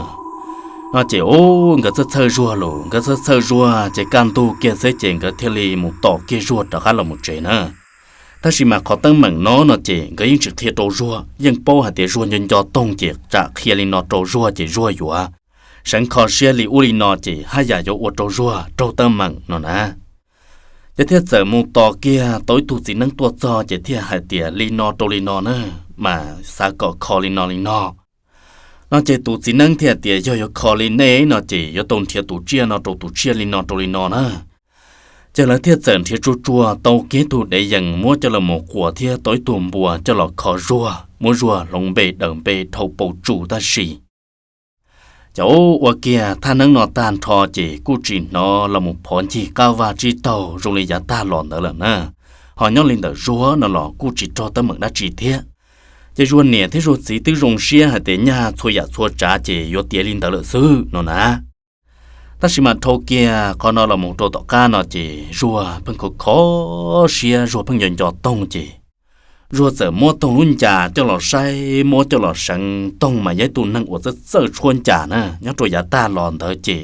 No ces nkawd txhawj txhawj Zuag los, nkawd txhawj txhawj Zuag ces kaj ntug kiag xwb ces nkawd thiaj li mus tos kiag Zuag rov qab los mus tsev na. Tab sis mas qhov teeb meem no no ces nkawd yeej tsis qhia rau Zuag, yeej paub hais tias Zuag nco nco Toog ces tsam qhia li no rau Zuag ces Zuag yuav seev kho siab li ub li no ces haj yam yuav ua rau Zuag raug teeb meem no na. Ces thiaj txawm mus tos kiag tau ib tug txiv neeb tuaj txog ces thiaj hais tias, Li no rau li no na, mas xav kom kho li no li no. No ces tus txiv neeb thiaj tias, Yog yuav kho li nej no ces yuav tau nrhiav tus tsiaj no rau tus tsiaj li no rau li no na. Ces lawv thiaj txawm nrhiav tsuag tsuag tau kiag ib tug dev yees muab coj los mus quas thiab tau ib tug npua coj los kho Zuag, muab Zuag hloov npe daws npe dhau paus tsu tab sis ces ua kiag thaj neeb no tag nrho ces kuj tsis hnov los mus phov ncig qab vaj tsib taug zoo li yav tag los ntawd lawm na. Ho nyob li ntawm Zuag no los kuj tsis raug teeb meem dab tsi thiab. Ces Zuag niam thiab Zuag txiv twb zoo siab hais tias nyaj txhua yam txhua tsav ces yuav tiav li ntawd lawm xwb no na. Tab sis mas dhau kiag qhov no los mus rau tom qab no ces Zuag pheej kho kho siab, Zuag pheej nco nco Toog ces Zuag txawm muab Toog lub ncas coj los saib, muab coj los seev. Toog mas yog ib tug neeg uas txawj txawj tshuab ncas na, nyob rau yav tag los ntawd ces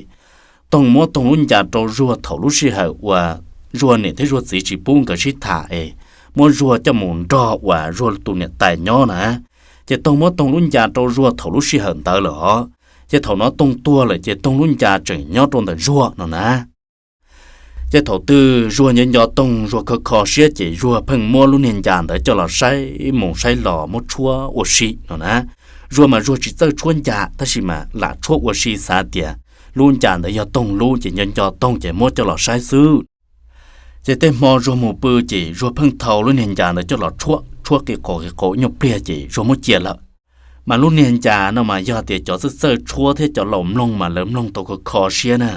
Toog muab Toog lub ncas rau Zuag thaum lub sij hawm uas Zuag niam thiab Zuag txiv tsis pub nkawd sib tham es muab Zuag coj mus nrog uas Zuag tus niam tais nyob na. Ces Toog muab Toog lub ncas rau Zuag thaum lub sij hawm ntawd lawm os. Ces thaum no Toog tuag lawm ces Toog lub ncas tseem nyob rau ntawm Zuag no na. Ces thaum twg Zuag nco nco Toog, Zuag kho kho siab ces Zuag pheej muab lub niag ncas ntawd coj los saib mus saib los, muab tshuab ua si no na. Zuag mas Zuag tsis txawj tshuab ncas tab sis mas lam tshuab ua si, xav tias lub ncas ntawd yog Toog lub ces nco nco Toog ces muab coj los saib xwb. Ces tej hmo Zuag mus pw ces Zuag pheej thau lub niag ncas ntawd coj los tshuab, tshuab qis qaus qis qaus ib nyuag pliag ces Zuag muab cia lawm. Mas lub niag ncas no mas yog tias cov txawj txawj tshuab thiab cov laus mloog mas lawv mloog tau kho kho siab na.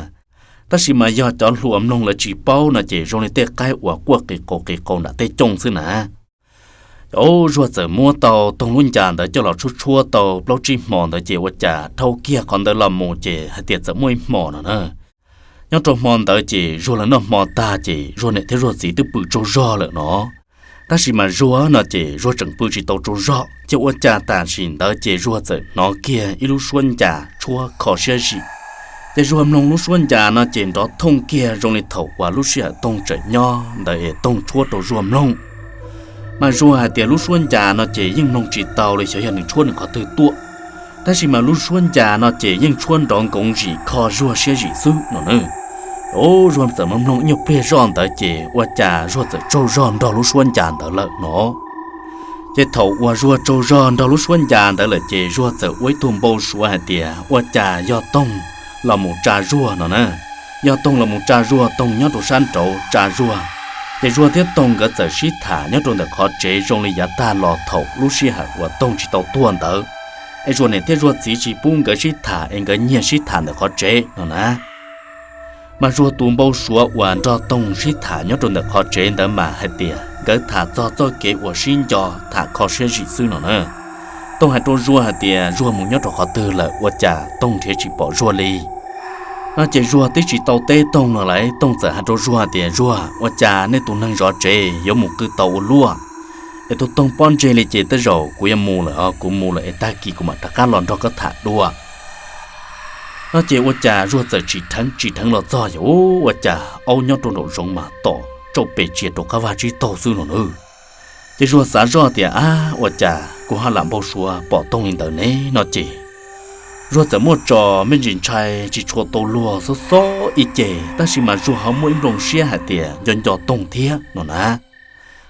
Tab sis mas yog cov hluas mloog lawv tsis paub no ces zoo li tej qaib uas quaj qis qaus qis qaus nram tej cooj xwb na. Ces Zuag txawm muab tau Toog lub ncas ntawd coj los tshuab tshuab tau plaub tsib hmo ntawd ces ua cas dhau kiag qhov ntawd los mus ces hais tias txawm muaj ib hmo no na. Nyob rau hmo ntawd ces Zuag lawv noj hmo tag ces Zuag niam thiab Zuag txiv twb pw tsaug zog lawm no. Tab sis mas Zuag no ces Zuag tseem pw tsis tau tsaug zog, ces ua cas tam sim ntawd ces Zuag txawm hnov kiag ib lub suab ncas tshuab kho siab zim. Ces Zuag mloog lub suab ncas no ces nrov thooj kiag zoo li thaum uas lub sij hawm Toog tseem nyob ntawd es Toog tshuab rau Zuag mloog. Mas Zuag hais tias lub suab ncas no ces yeej mloog tsis tau li xyov yog nws tshuab nws qhov twg tuaj, tab sis mas lub suab ncas no ces yeej tshuab nrov nkoov zim kho Zuag siab zim xwb no na. Zuag txawm mloog mloog ib nyuag pliag zoj ntawd ces ua cas Zuag txawm tsaug zog nrog lub suab ncas ntawd lawm no. Ces thaum uas Zuag tsaug zog nrog lub suab ncas ntawd lawm ces Zuag txawm ua ib tug npau suav hais tias ua cas yog Toog los mus tsa Zuag no na. Yog Toog los mus tsa Zuag, Toog nyob rau sab nraud tsa Zuag, ces Zuag thiab Toog nkawd txawm sib tham nyob rau ntawm qhov tsev zoo li yav tag los thaum lub sij hawm uas Toog tsis tau tuag ntawd, es Zuag niam thiab Zuag txiv tsis pub nkawd sib tham es nkawd nyiag sib tham ntawm qhov tsev no na. Mas Zuag tus npau suav uas nrog Toog sib tham nyob rau ntawm qhov tsev ntawd mas hais tias nkawd tham txog txoj kev uas sib nco tham kho siab zim xwb no na. Toog hais rau Zuag hais tias Zuag mus nyob rau qhov twg lawm ua cas Toog nrhiav tsis pom Zuag li. No ces Zuag twb tsis tau teb Toog no lawm, Toog txawm hais rau Zuag hais tias Zuag, ua cas nej tus neeg zov tsev yuav mus qw tau ua luaj? Es tus Toog pob ntseg li ces tej zaum kuv yuav mus lawm os, kuv mus lawm es tag kis kuv mam rov qab los nrog koj tham dua. No ces ua cas Zuag txawm tsim dheev tsim dheev los txog yog ua cas aub nyob rau nraum zoov mas tom tsauj pes tsias rau qab vaj tsib taug xwb no na. Ces Zuag xav zoj tias ab, ua cas kuv ho lam npau suav pom Toog li ntawd ne no ces Zuag txawm muaj tso me ntsis ntshai tsis tshua tau luag xob xob ib ce, tab sis mas Zuag ho muaj ib nplooj siab hais tias nco nco Toog thiab no na.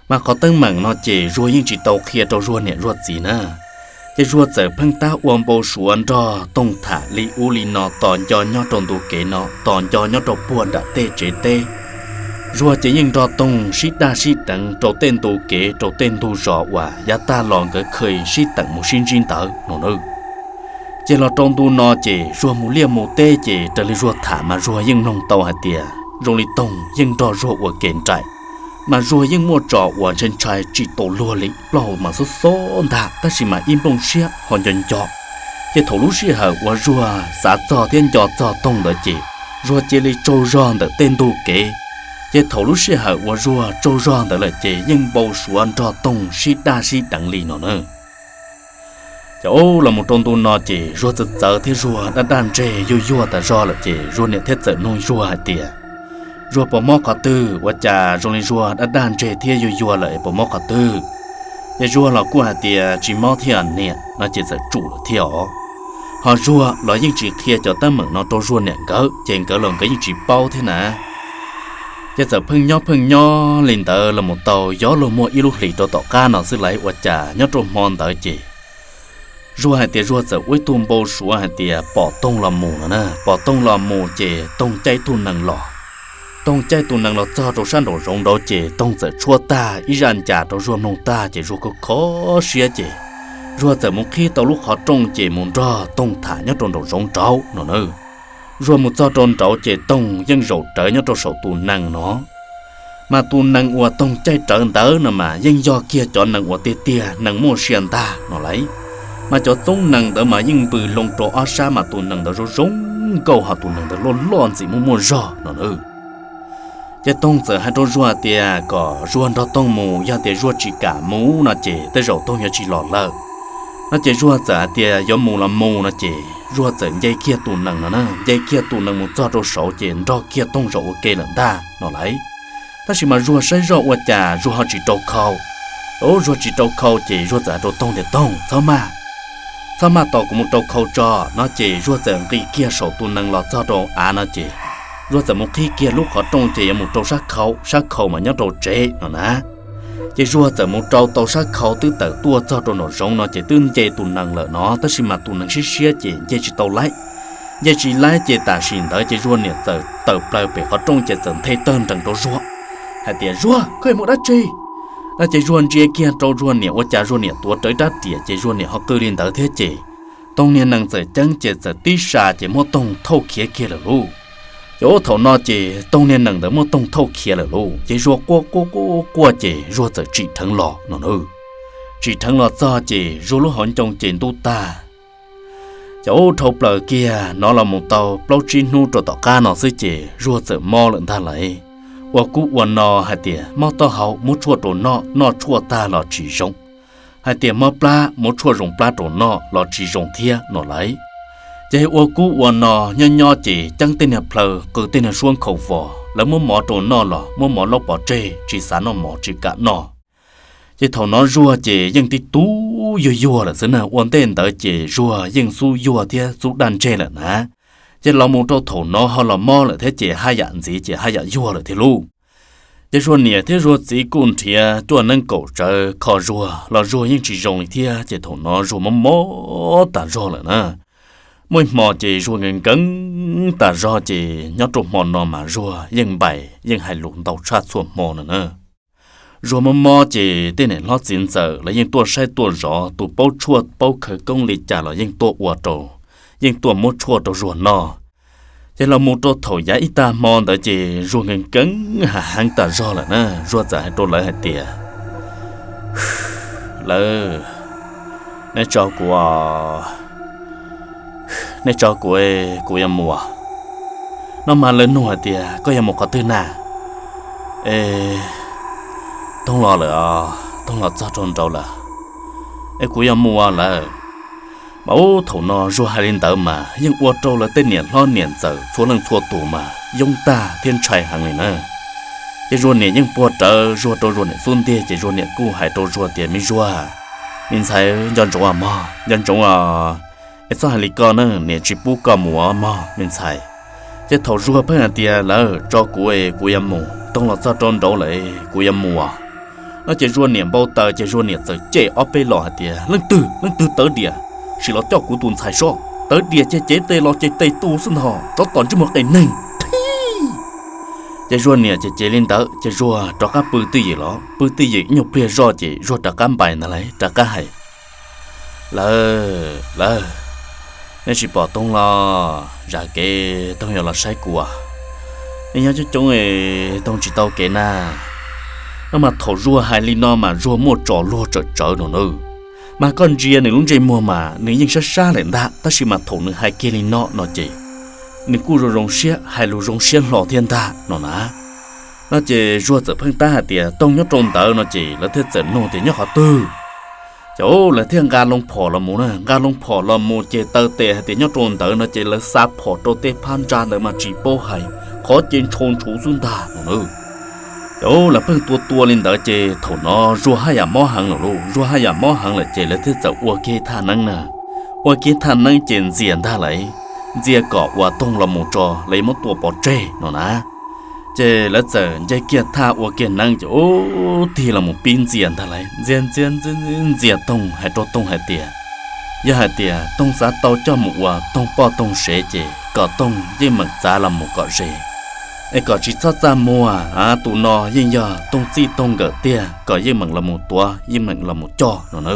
Mas qhov teeb meem no ces Zuag yeej tsis tau qhia rau Zuag niam Zuag txiv na. Ces Zuag txawm pheej tab ua npau suav nrog Toog tham li ub li no, tos nco nyob rau ntu kev no, tos nco nyob rau puag nram tej tsev teb. Zuag ces yeej nrog Toog sib daj sib deev rau tej ntu kev rau tej ntug zos uas yav tag los nkawd kha sib teem mus sib ntsib ntawd no na. Ces los rau ntu no ces Zuag mus liaj mus teb ces raws li Zuag tham mas Zuag yeej mloog tau hais tias zoo li Toog yeej nrog Zuag ua ke nraim. Mas Zuag yeej muaj tso uas ntshai ntshai tsis tau luag li, plaub hau mas xob xob ntag tab sis mas ib nplooj siab ho nco nco. Ces thaum lub sij hawm uas Zuag xav txog thiab nco txog Toog ntawd ces Zuag cia li tsaug zog ntawm tej ntug kev. Ces thaum lub sij hawm uas Zuag tsaug zog ntawd lawm ces yeej npau suav nrog Toog sib daj sib deev li no na. Ces ub los mus rau ntu no ces Zuag txawv txawv thiab Zuag daj daj ntseg yuag yuag tas zog lawm ces Zuag niam thiab txawm nug Zuag hais tias, Zuag puas mob qhov twg? Ua cas zoo li Zuag daj daj ntseg thiab yuag yuag lawm es puas mob qhov twg? Ces Zuag los kuj hais tias tsis mob thiab niam no ces txawm tsum lawm thiab os. Ho Zuag los yeej tsis qhia cov teeb meem no rau Zuag niam nkawd ces nkawd los nkawd yeej tsis paub thiab na. Ces txawm pheej nyob pheej nyob li ntawd los mus tau yog luag muaj ib lub hlis rau tom qab no xwb lawm ua cas nyob rau hmo ntawd ces Zuag hais tias Zuag txawm ua ib tug npau suav hais tias pom Toog los mus no na, pom Toog los mus ces Toog caij tus nees los. Toog caij tus nees los txog rau sab nraum zoov nraud ces Toog txawm tshuab tag ib zaj ncas rau Zuag mloog tag ces Zuag kho kho siab ces Zuag txawm mus qhib tau lub qhov rooj ces mus nrog Toog tham nyob rau nraum zoov nraud no na. Zuag mus txog rau nraud ces Toog yeej zaum rawv nyob rau saum tus nees no. Mas tus nees uas Toog caij rawv ntawd no mas yeej yog kiag cov nees uas tiag tiag nees muaj sia ntag no lawm. Mas cov txoob nees ntawd mas yeej npws loo rau ob sab mas tus nees ntawd zoo zoo nkauj ho tus nees ntawd loj loj ntxim muaj muaj zog no na. Ces Toog txawm hais rau Zuag tias kom Zuag nrog Toog mus, yog tias Zuag tsis kam mus no ces tej zaum Toog yuav tsis los lawm. No ces Zuag txawm hais tias yuav mus los mus no ces Zuag txawm nce kiag tus nees no na, nce kiag tus nees mus txog rau saud ces nrog kiag Toog zaum ua ke lawm ntag no lawm. Tab sis mas Zuag saib zoj ua cas Zuag ho tsis rau khau. Ub, Zuag tsis rau khau ces Zuag txawm hais rau Toog tias Toog, txhob maj, txhob maj tos kuv mus rau khau tso no ces Zuag txawm nqis kiag saum tus nees los txog rau av no ces Zuag txawm mus qhib kiag lub qhov rooj ces yuav mus rau sab khau, sab khau mas nyob rau tsev no na. Ces Zuag txawm mus rau tau sab khau twb tawm tuaj txog rau nraum zoov no ces twb nce tus nees lawm no tab sis mas tus nees siab siab ces nce tsis tau laib. Nce tsis laib ces tam sim ntawd ces Zuag niam txawm tawm plaws pem qhov rooj ces txawm nthe tawg nrees rau Zuag hais tias Zuag, koj mus dab tsi? No ces Zuag ntsia kiag rau Zuag niam ua cas Zuag niam tuav rawv rab riam ces Zuag niam ho qw li ntawd thiab ces Toog niag nees txawm ceeb ces txawm tib sa ces muab Toog thauj khiav kiag lawm lauj. Ces ub, thaum no ces Toog niag nees ntawd muab Toog thauj khiav lawm lauj ces Zuag quaj quaj quaj quaj ces Zuag txawm tsim dheev los no na. Tsim dheev los txog ces Zuag lub hauv ncoo ces ntub tag. Ces ub, dhau plaws kiag no los mus tau plaub tsib hnub rau tom qab no xwb ces Zuag txawm mob lawm ntag lauj. Ua kub ua no hais tias mob taub hau muab tshuaj rau noj, noj tshuaj tag los tsis zoo. Hais tias mob plab muab tshuaj zoo plab rau noj los tsis zoo thiab no lauj. Ces ua kub ua no nyob nyob ces ceeb tej niag plhaw qw tej niag suab nkhaus vos, lawv muab mov rau noj los muab mov laub pov tseg tsis xav noj mov tsis kam noj. Ces thaum no Zuag ces yeej tib tug yuag yuag lawm xwb na, ua ntej ntawd ces Zuag yeej xub yuag thiab xub daj ntseg lawm na. Ces los mus rau thaum no ho los mob lawm thiab ces haj yam ntxiv ces haj yam yuag lawm thiab lauj. Ces Zuag niam thiab Zuag txiv kuj nrhiav cuaj neeb kaum tsawv kho Zuag los Zuag yeej tsis zoo li thiab, ces thaum no Zuag mob mob tas zog lawm na. Muaj ib hmo ces Zuag nkees nkees tas zog ces nyob rau hmo no mas Zuag yeej npais yeej hais lus ntau tshaj txhua hmo no na. Zuag mob mob ces tej niam hlob txiv ntxawm los yeej tuaj saib tuaj zov, tus paub tshuaj paub khawv koob li cas los yeej tuaj ua rau, yeej tuaj muab tshuaj rau Zuag noj. Ces los mus rau thaum yav ib tag hmo ntawd ces Zuag nkees nkees hav heev tas zog lawm na, Zuag txawm hais rau lawv hais tias, Lawv, neb tso kuv, neb tso kuv, kuv yuav mus. No mas lawv nug hais tias, Koj yuav mus qhov twg na? E, Tooj los lawm, Tooj los txog rau nraud lawm, es kuv yuav mus lawm. Mas ub, thaum no Zuag hais li ntawd mas yeej ua rau lawv tej niam hlob niam ntxawm txhua leej txhua tus mas yoob tag thiab ntshai heev li na. Ces Zuag niam yeej puag rawv Zuag rau Zuag niam xub ntiag, ces Zuag niam kuj hais rau Zuag tias, Me Zuag, me ntxhais, nco ntsoov mog, nco ntsoov, es txhob hais li koj na, niam tsis pub koj mus mog me ntxhais. Ces thaum Zuag pheej hais tias, Lawv tso kuv, kuv yuav mus, Tooj los txog rau nraud lawm, kuv yuav mus, no ces Zuag niam npau taws ces Zuag niam txawm cem ob peb los hais tias, Leej twg, leej twg tawv dias, sim los coj kuv tus ntxhais sob, tawv dias ces cev tes los ces tes tu xwb ntag, tsov tom ntsej muag qes neeg. Ces Zuag niam ces cev li ntawd ces Zuag rov qab pw twj ywm los, pw twj ywm ib nyuag pliag zoj ces Zuag rov qab npais ntag lauj, rov qab hais, Lawv, lawv, neb tsis pom Tooj los? Zam kev Tooj yuav los saib kuv. Neb nyob coob coob, Tooj tsis tau kev na. No mas thaum Zuag hais li no mas Zuag muaj tso luag tsawm tsawv no na. Mas koj ntsia nws lub ntsej muag mas nws yeej sab sab lawm ntag, tab sis mas thaum nws hais kiag li no no ces nws kuj zoo zoo siab, hais lus zoo siab hlo thiab ntag no na. No ces Zuag txawm pheej tab hais tias, Tooj nyob rau ntawd no ces lawv thiaj txawm nug tias, Nyob qhov twg? Ces lawv thiaj nqa loo phom los mus na, nqa loo phom los mus ces taw tes hais tias nyob rau ntawd no ces lawv xa phom rau tej phab ntsa ntawd mas tsis paub hais, qhov ces ntshaus ntshuv xwb ntag no na. Ces lawv pheej tua tua li ntawd ces thaum no Zuag haj yam mob heev lawm lauj, Zuag haj yam mob heev lawm ces lawv thiaj txawm ua kiag thaj neeb na. Ua kiag thaj neeb ces ntxias ntag lauj, ntxias kom uas Tooj los mus tso lawv muab tua pov tseg no na. Ces lawv txawm nce kiag thaj ua kiag neeb ces ub tig los mus pib ntxias ntag lauj, ntxias ntxias ntxias Tooj, hais rau Tooj hais tias, yog hais tias Tooj xav tau coj mus ua Tooj poj Tooj sev ces kom Tooj yeej meem txav los mus kom ze, es kom tsis txhob txaj muag, tus no yeej yog Tooj txij Tooj nkawm tiag, kom yeej meem los mus tuav, yeej meem los mus coj no na.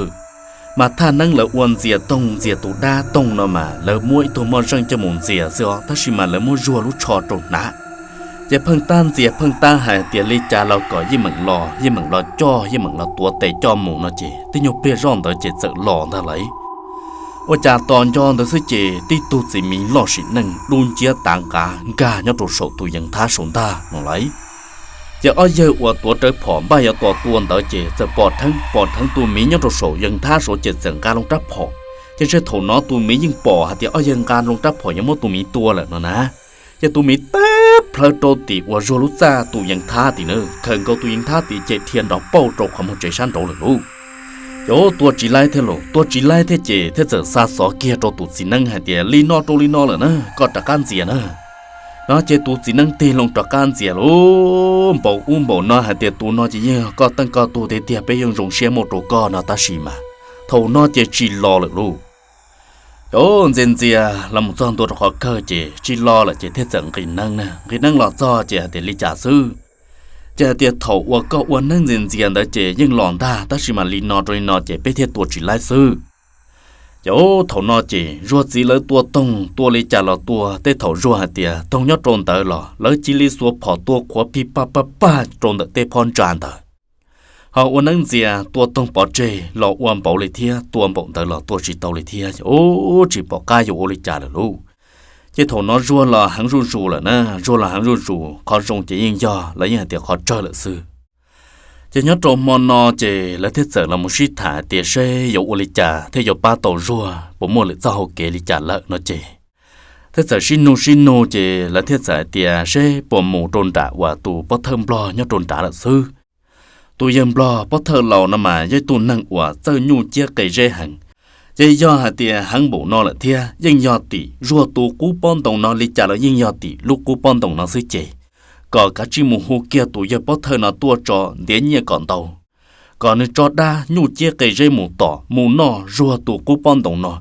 Mas thaj neeb lawv ua ntxias Tooj, ntxias tus dab Tooj no mas lawv muab ib tug moj zeej coj mus ntxias xwb os, tab sis mas lawv muab Zuag lub tsho rau hnav. Ces pheej tab ntxias pheej tab hais tias li cas los kom yeej meem los, yeej meem los coj, yeej meem los tuav tes coj mus no ces tej nyuag pliag zoj ntawd ces txawm los ntag lauj. Ua cas tos nco ntawd xwb ces tib tug txiv miv loj sim neej dub nciab tav nqav nkag nyob rau saum tus yees thab saum ntag no lauj. Ces ob yawg uas tuav rawv phom npaj yuav tos tua ntawd ces txawm pom dheev, pom dheev tus miv nyob rau saum yees thab saud ces txawm nqa loo rab phom. Ces ntshe thaum no tus miv yeej pom hais tias ob yawg nqa loo rab phom yuav muab tus miv tua lawm no na. Ces tus miv tawb plhawv rau tim uas Zuag lub txaj tus yees thab tim na, khawm nkaus tus yees thab tim ces dhia nrov pauj rau qhov muag tsev sab nraud lawm lauj. Ces tua tsis laib thiab los, tua tsis laib thiab ces thiaj txawm xa xov kiag rau tus txiv neeb hais tias li no rau li no lawm na, koj rov qab ntxias na. No ces tus txiv neeb tig loo rov qab ntxias lauj, npaum ub npaum no hais tias tus no ces yeej yog koj teej koj tug tiag tiag, peb yeej zoo siab muaj rau koj no tab sis mas thaum no ces tsis los lawm lauj. Ces ntxias ntxias los mus txog ntua rau qhov kawg ces tsis los lawm ces thiaj txawm nqis neeb na, nqis neeb los txog ces hais tias li cas xwb. Ces hais tias thaum uas koj ua neeb ntxias ntxias ntawd ces yeej los ntag, tab sis mas li no rau li no ces peb thiaj tua tsis laib xwb. Ces thaum no ces Zuag txiv lawv tua Toog tua li cas los tua, tej thaum Zuag hais tias Toog nyob rau ntawd los lawv cia li xuas phom tua qhuav pig paj paj paj rau ntawm tej phab ntsa ntawd. Ho ua neeb ntxias tua Toog pov tseg los ua npaum li thiab, tua npaum ntawd los tua tsis tau li thiab, ub tsis pom qab yuav ua li cas lawm lauj. Ces thaum no Zuag los heev zuj zus lawm na, Zuag los heev zuj zus, qhov zoo ces yeej yog lawv yeej hais tias qhov tsawg lawm xwb. Ces nyob rau hmo no ces lawv thiaj txawm los mus sib tham hais tias seb yuav ua li cas thiaj yuav pab tau Zuag, puas muaj lwm txoj hau kev li cas lawm no ces thiaj txawm sib nug sib nug ces lawv thiaj txawm hais tias seb puas mus rau nram uas tus pov thawj nplog nyob rau nrad lawm xwb. Tus yawg nplog pob thawj laus no mas yog ib tug neeg uas txawj nyuj ciab qe zeb heev. Ces yog hais tias heev npaum no lawm thiab yeej yog tim zuag tus qub pob ntoo no li cas los yeej yog tim lub qub pob ntoo no xwb ces kom kav tsij mus hu kiag tus yawg pob thawj no tuaj tso ntiav nyiaj kom ntau, kom nws tso dab nyuj ciab qe zeb mus tom mus noj zuag tus qub pob ntoo no,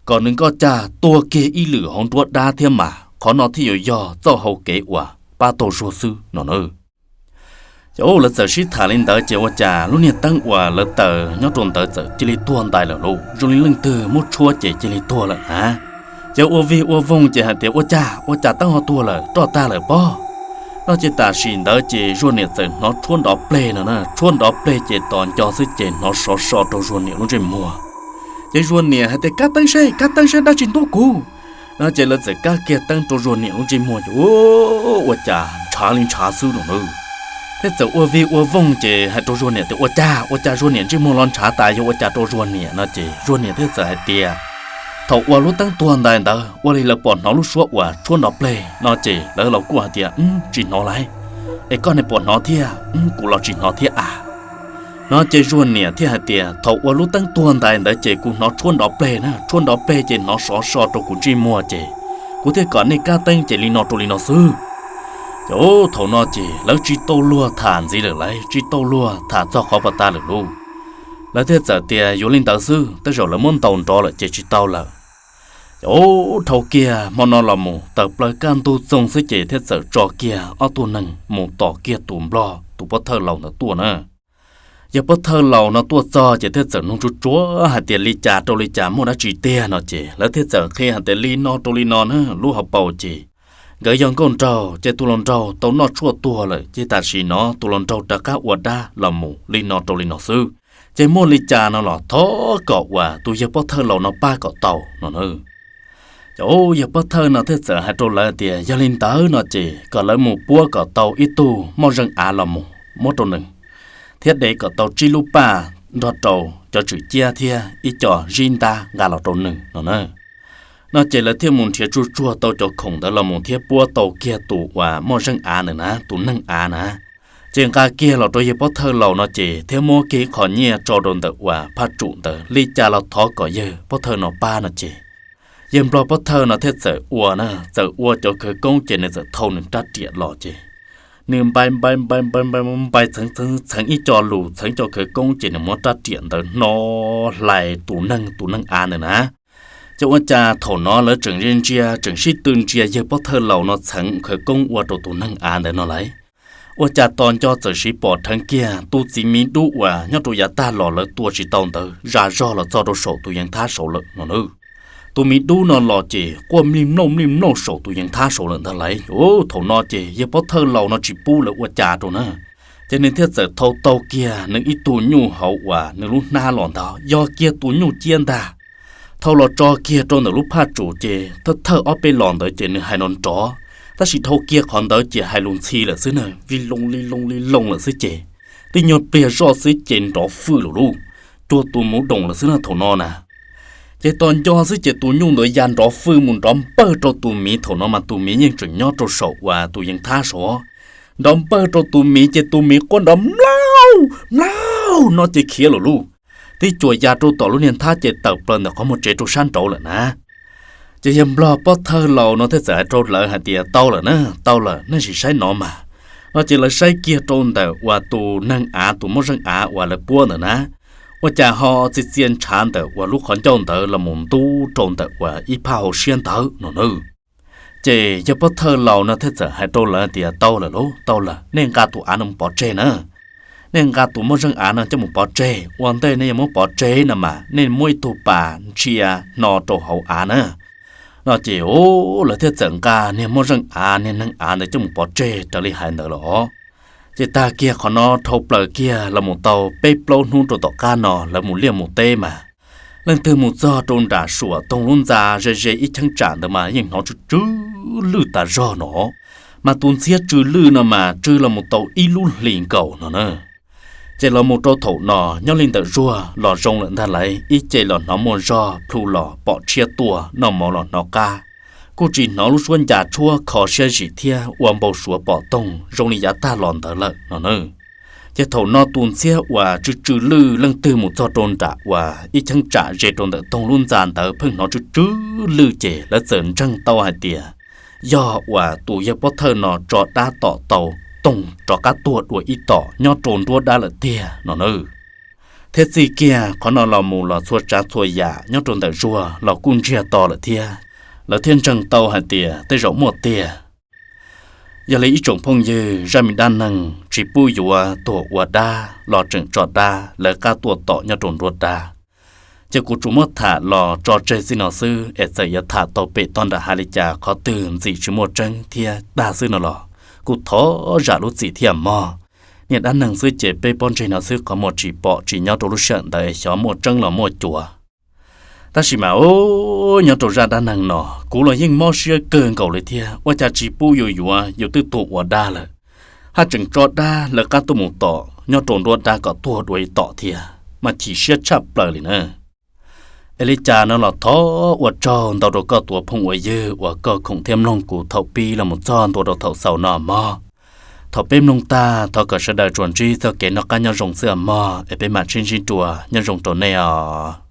kom nws nkoj caj tuag kiag ib lwm hauv nruab dab thiab mas qhov no thiaj yuav yog txoj hau kev uas pab tau zuag xwb no na. Ces lawv txawm sib tham li ntawd ces ua cas lub niag teeb uas lawv taws nyob rau ntawd txawm cia li tuag ntais lawm lauj, zoo li leej twg muab tshuab ces cia li tuag lawm na. Ces ua vig ua voog ces hais tias ua cas ua cas teeb ho tuag lawm roj tag lawm pob no. Ces tam sim ntawd ces Zuag niam txawm hnov tshuab nrov pleg no na, tshuab nrov pleg ces tos nco xwb ces hnov sov so rau Zuag niam lub ntsej muag. Ces Zuag niam hais tias kab teeb seb, kab teeb seb dab tsi ntub kuv no. Ces lawv txawm kab kiag teeb rau Zuag niam lub ntsej muag ces ua cas ntshav li ntshav xwb no na. Thiab txawm ua vig ua voog ces hais rau Zuag niam tias ua cas ua cas Zuag niam ntsej muag los ntshav tas yog ua cas rau Zuag niam no ces Zuag niam thiaj txawm hais tias thaum uas lub teeb tuag ntais ntawd ua li lawv pom hnov lub suab uas tshuab nrov pleg no ces lawv los kuj hais tias tsis hnov lauj, es koj ne pom hnov thiab? Kuv los tsis hnov thiab a no. Ces Zuag niam thiaj hais tias thaum uas lub teeb tuag ntais ntawd ces kuv hnov tshuab nrov pleg na, tshuab nrov pleg ces hnov sov so rau kuv ntsej muag ces kuv thiaj kom nej kab teeb ces li no rau li no xwb. Ces thaum no ces lawv tsis tau luag tham ntxiv lawm, lawv tsis tau luag tham txog qhov pas tas lawm lauj. Lawv thiaj txawm tias yuav li ntawd xwb, tej zaum lawv muab ntaus nrov lawm ces tsis tau lawm. Ces dhau kiag hmo no los mus tawm plaws kaj ntug txoog xwb ces thiaj txawm tso kiag ob tug neeg mus tos kiag tus nplog tus pob thawj laus ntawd tuaj na. Yawg pob thawj laus no tuaj txog ces thiaj txawm nug tsuag tsuag hais tias li cas rau li cas, muaj dab tsi tiag no ces lawv thiaj txawm qhia hais tias li no rau li no na, lub hauv paus ces nkawd yog nkauj nraug ces tus hluas nraug tau noj tshuaj tuag lawm ces tam sim no tus hluas nraug rov qab ua dab los mus li no rau li no xwb. Ces muaj li cas no los thov kom uas tus yawg pob thawj laus no pab kom tau no na. Ces yawg pob thawj no thiaj txawm hais rau lawv tias yog li ntawd no ces kom lawv mus puab kom tau ib tug moj zeej av los mus muab rau nws, thiab de kom tau tsib lub paj nrog rau cov tswm ciab thiab ib co zib ntab nqa los rau nws no na. No ces lawv thiaj mus nrhiav tsuag tsuag tau cov khoom ntawd los mus thiab puab tau kiag tus uas moj zeej av ntawd na, tus neeg av na. Ces nqa kiag los rau yawg pob thawj laus no ces thiab muab kiag ib qho nyiaj tso rau ntawm uas phaj tsum ntawd li cas los thov kom yawg pob thawj no pab no ces yawg nplog pob thawj no thiaj txawm ua na, txawm ua cov khawv koob ces nws txawm thau nws rab riam los ces nws npai npai npai npai npai txheev txheev ib co lus txheev cov khawv koob ces nws muab rab riam ntawd hno hlais tus neeg, tus neeg av ntawd na. Ces ua cas thaum no lawv tseem ntsia ntsia tseem sib tw ntsia yawg pob thawj laus no txheev khawv koob ua rau tus neeg av ntawd no lauj, ua cas tos nco txawm siv pom dheev kiag tus txiv miv dub uas nyob rau yav tag los lawv tua tsis tau ntawd zas zog los txog rau saum tus yeev thab saud lawm no na. Tus miv dub no los ces quaj mlij mlauj mlij mlauj saum tus yeev thab saud lawm ntag lauj. Thaum no ces yawg pob thawj laus no tsis pub lawv ua cas rau na, ces nws thiaj txawm thau tau kiag nws ib tug nyuj hauv uas nws lub hnab los ntag, yog kiag tus nyuj ciab ntag. Thau los tso kiag rau ntawm lub phaj tsum ces thawj thawj ob peb los ntawd ces nws hais nrov nrov, tab sis dhau kiag qhov ntawd ces hais lus ntxhi lawm xwb na, vi loo li loo li loo lawm xwb ces tib nyuag pliag zoj xwb ces nrov fwj lawm lauj, cuag tus muv doom lawm xwb na thaum no na. Ces tos nco xwb ces tus nyuj ntawd ya nrov fwj mus nrov npawg rau tus miv, thaum no mas tus miv yeej tseem nyob rau saum uas tus yeev thab saud. Nrov npawg rau tus miv ces tus miv quaj nrov mlauj mlauj no ces khiav lawm lauj. Tib cuam ya rau tom lub niag thab ces tawm plaws ntawm qhov muag tsev rau sab nraud lawm na. Ces yawg nplog pob thawj laus no thiaj txawm hais rau lawv hais tias tau lawm na, tau lawm, nej sim saib no mas. No ces lawv saib kiag rau ntawm uas tus neeg av, tus moj zeej av uas lawv puab ntawd na, ua cas ho txia txia ntshav ntawm uas lub qhov ncauj ntawd los mus ntub rau ntawm uas ib phaj hauv siab ntawd no na. Ces yawg pob thawj laus no thiaj txawm hais rau lawv tias tau lawm lauj, tau lawm, nej nqa tus av no mus pov tseg na. Nej nqa tus moj zeej av no coj mus pov tseg, ua ntej nej yuav muab pov tseg no mas nej muab ib tug pas ntsia hno rau hauv av na. No ces lawv thiaj txawm nqa niag moj zeej av, niag neeg av ntawd coj mus pov tseg raws li hais ntawd los. Ces tag kiag qhov no dhau plaws kiag los mus tau peb plaub hnub rau tom qab no lawv mus liaj mus teb mas, leej twg mus txog rau nram Suam Toog lub ntxa ze ze ib cheeb tsam ntawd mas yeej hnov tsw tsw lwj tas zog no. Mas tus ntxhiab tsw lwj no mas tsw los mus tau ib lub hlis nkaus no na. Ces los mus rau thaum no nyob li ntawm Zuag los zoo lawm ntag lauj, ib ce los hnov muaj zog, plhu los pom tshiab tuaj, noj mov los hnov qab, kuj tsis hnov lub suab ncas tshuab kho siab zim thiab ua npau suav pom toog zoo li yav tag los ntawd lawm no na. Ces thaum no tus ntxhiab uas tsw tsw lwj leej twg mus txog rau nram uas ib cheeb tsam ze rau ntawm Toog lub ntxa ntawd pheej hnov tsw tsw lwj ces lawv txawm ntseeg tau hais tias yog uas tus yawg pov thawj no tso dab tom tau Toog rov qab tuag dua ib tom nyob rau nruab dab lawm tiag no na. Thiab txij kiag qhov no los mus los txhua tsav txhua yam nyob rau ntawm Zuag los kuj ntsiag to lawm thiab, lawv thiaj ntseeg tau hais tias tej zaum muaj tiag. Yog li ib tsoom phooj ywg, zaj me dab neeg tsis pub yuav tuag ua dab los tseem tso dab lawv qab tuaj tom nyob rau nruab dab, ces kuv tsuas muab tham los tso tseg txij no xwb es txawm yuav tham tau pem toj nram hav li cas qhov twg ntxim tsis muaj tseeb thiab tag xwb no los kuj thov zam lub txim thiab mog. Niaj dab neeg xwb ces peb pob ntseg no xwb qhov muag tsis pom tsis nyob rau lub sij hawm ntawd es xyov muaj tseeb los muaj cuav. Tab sis mas nyob rau zaj dab neeg no kuv los yeej mob siab kawg nkaus li thiab, ua cas tsis pub yus yuav yus twb tuag ua dab lawm, haj tseem tso dab lawv qab tuaj mus tom nyob rau nruab dab kom tuag dua ib tom thiab mas chim siab tshaj plaws li na. Es li cas no los thov ua tsaug ntau rau koj tus ua phooj ua ywg uas koj khoom thiab mloog kuv thaum pib los mus txog ntua rau thaum xaus no mog. Thaum peb mloog tag thov kom sawv daws tsuas ntsib txoj kev noj qab nyob zoo xwb mog es peb mam sib ntsib dua, nyob zoo rau nej os.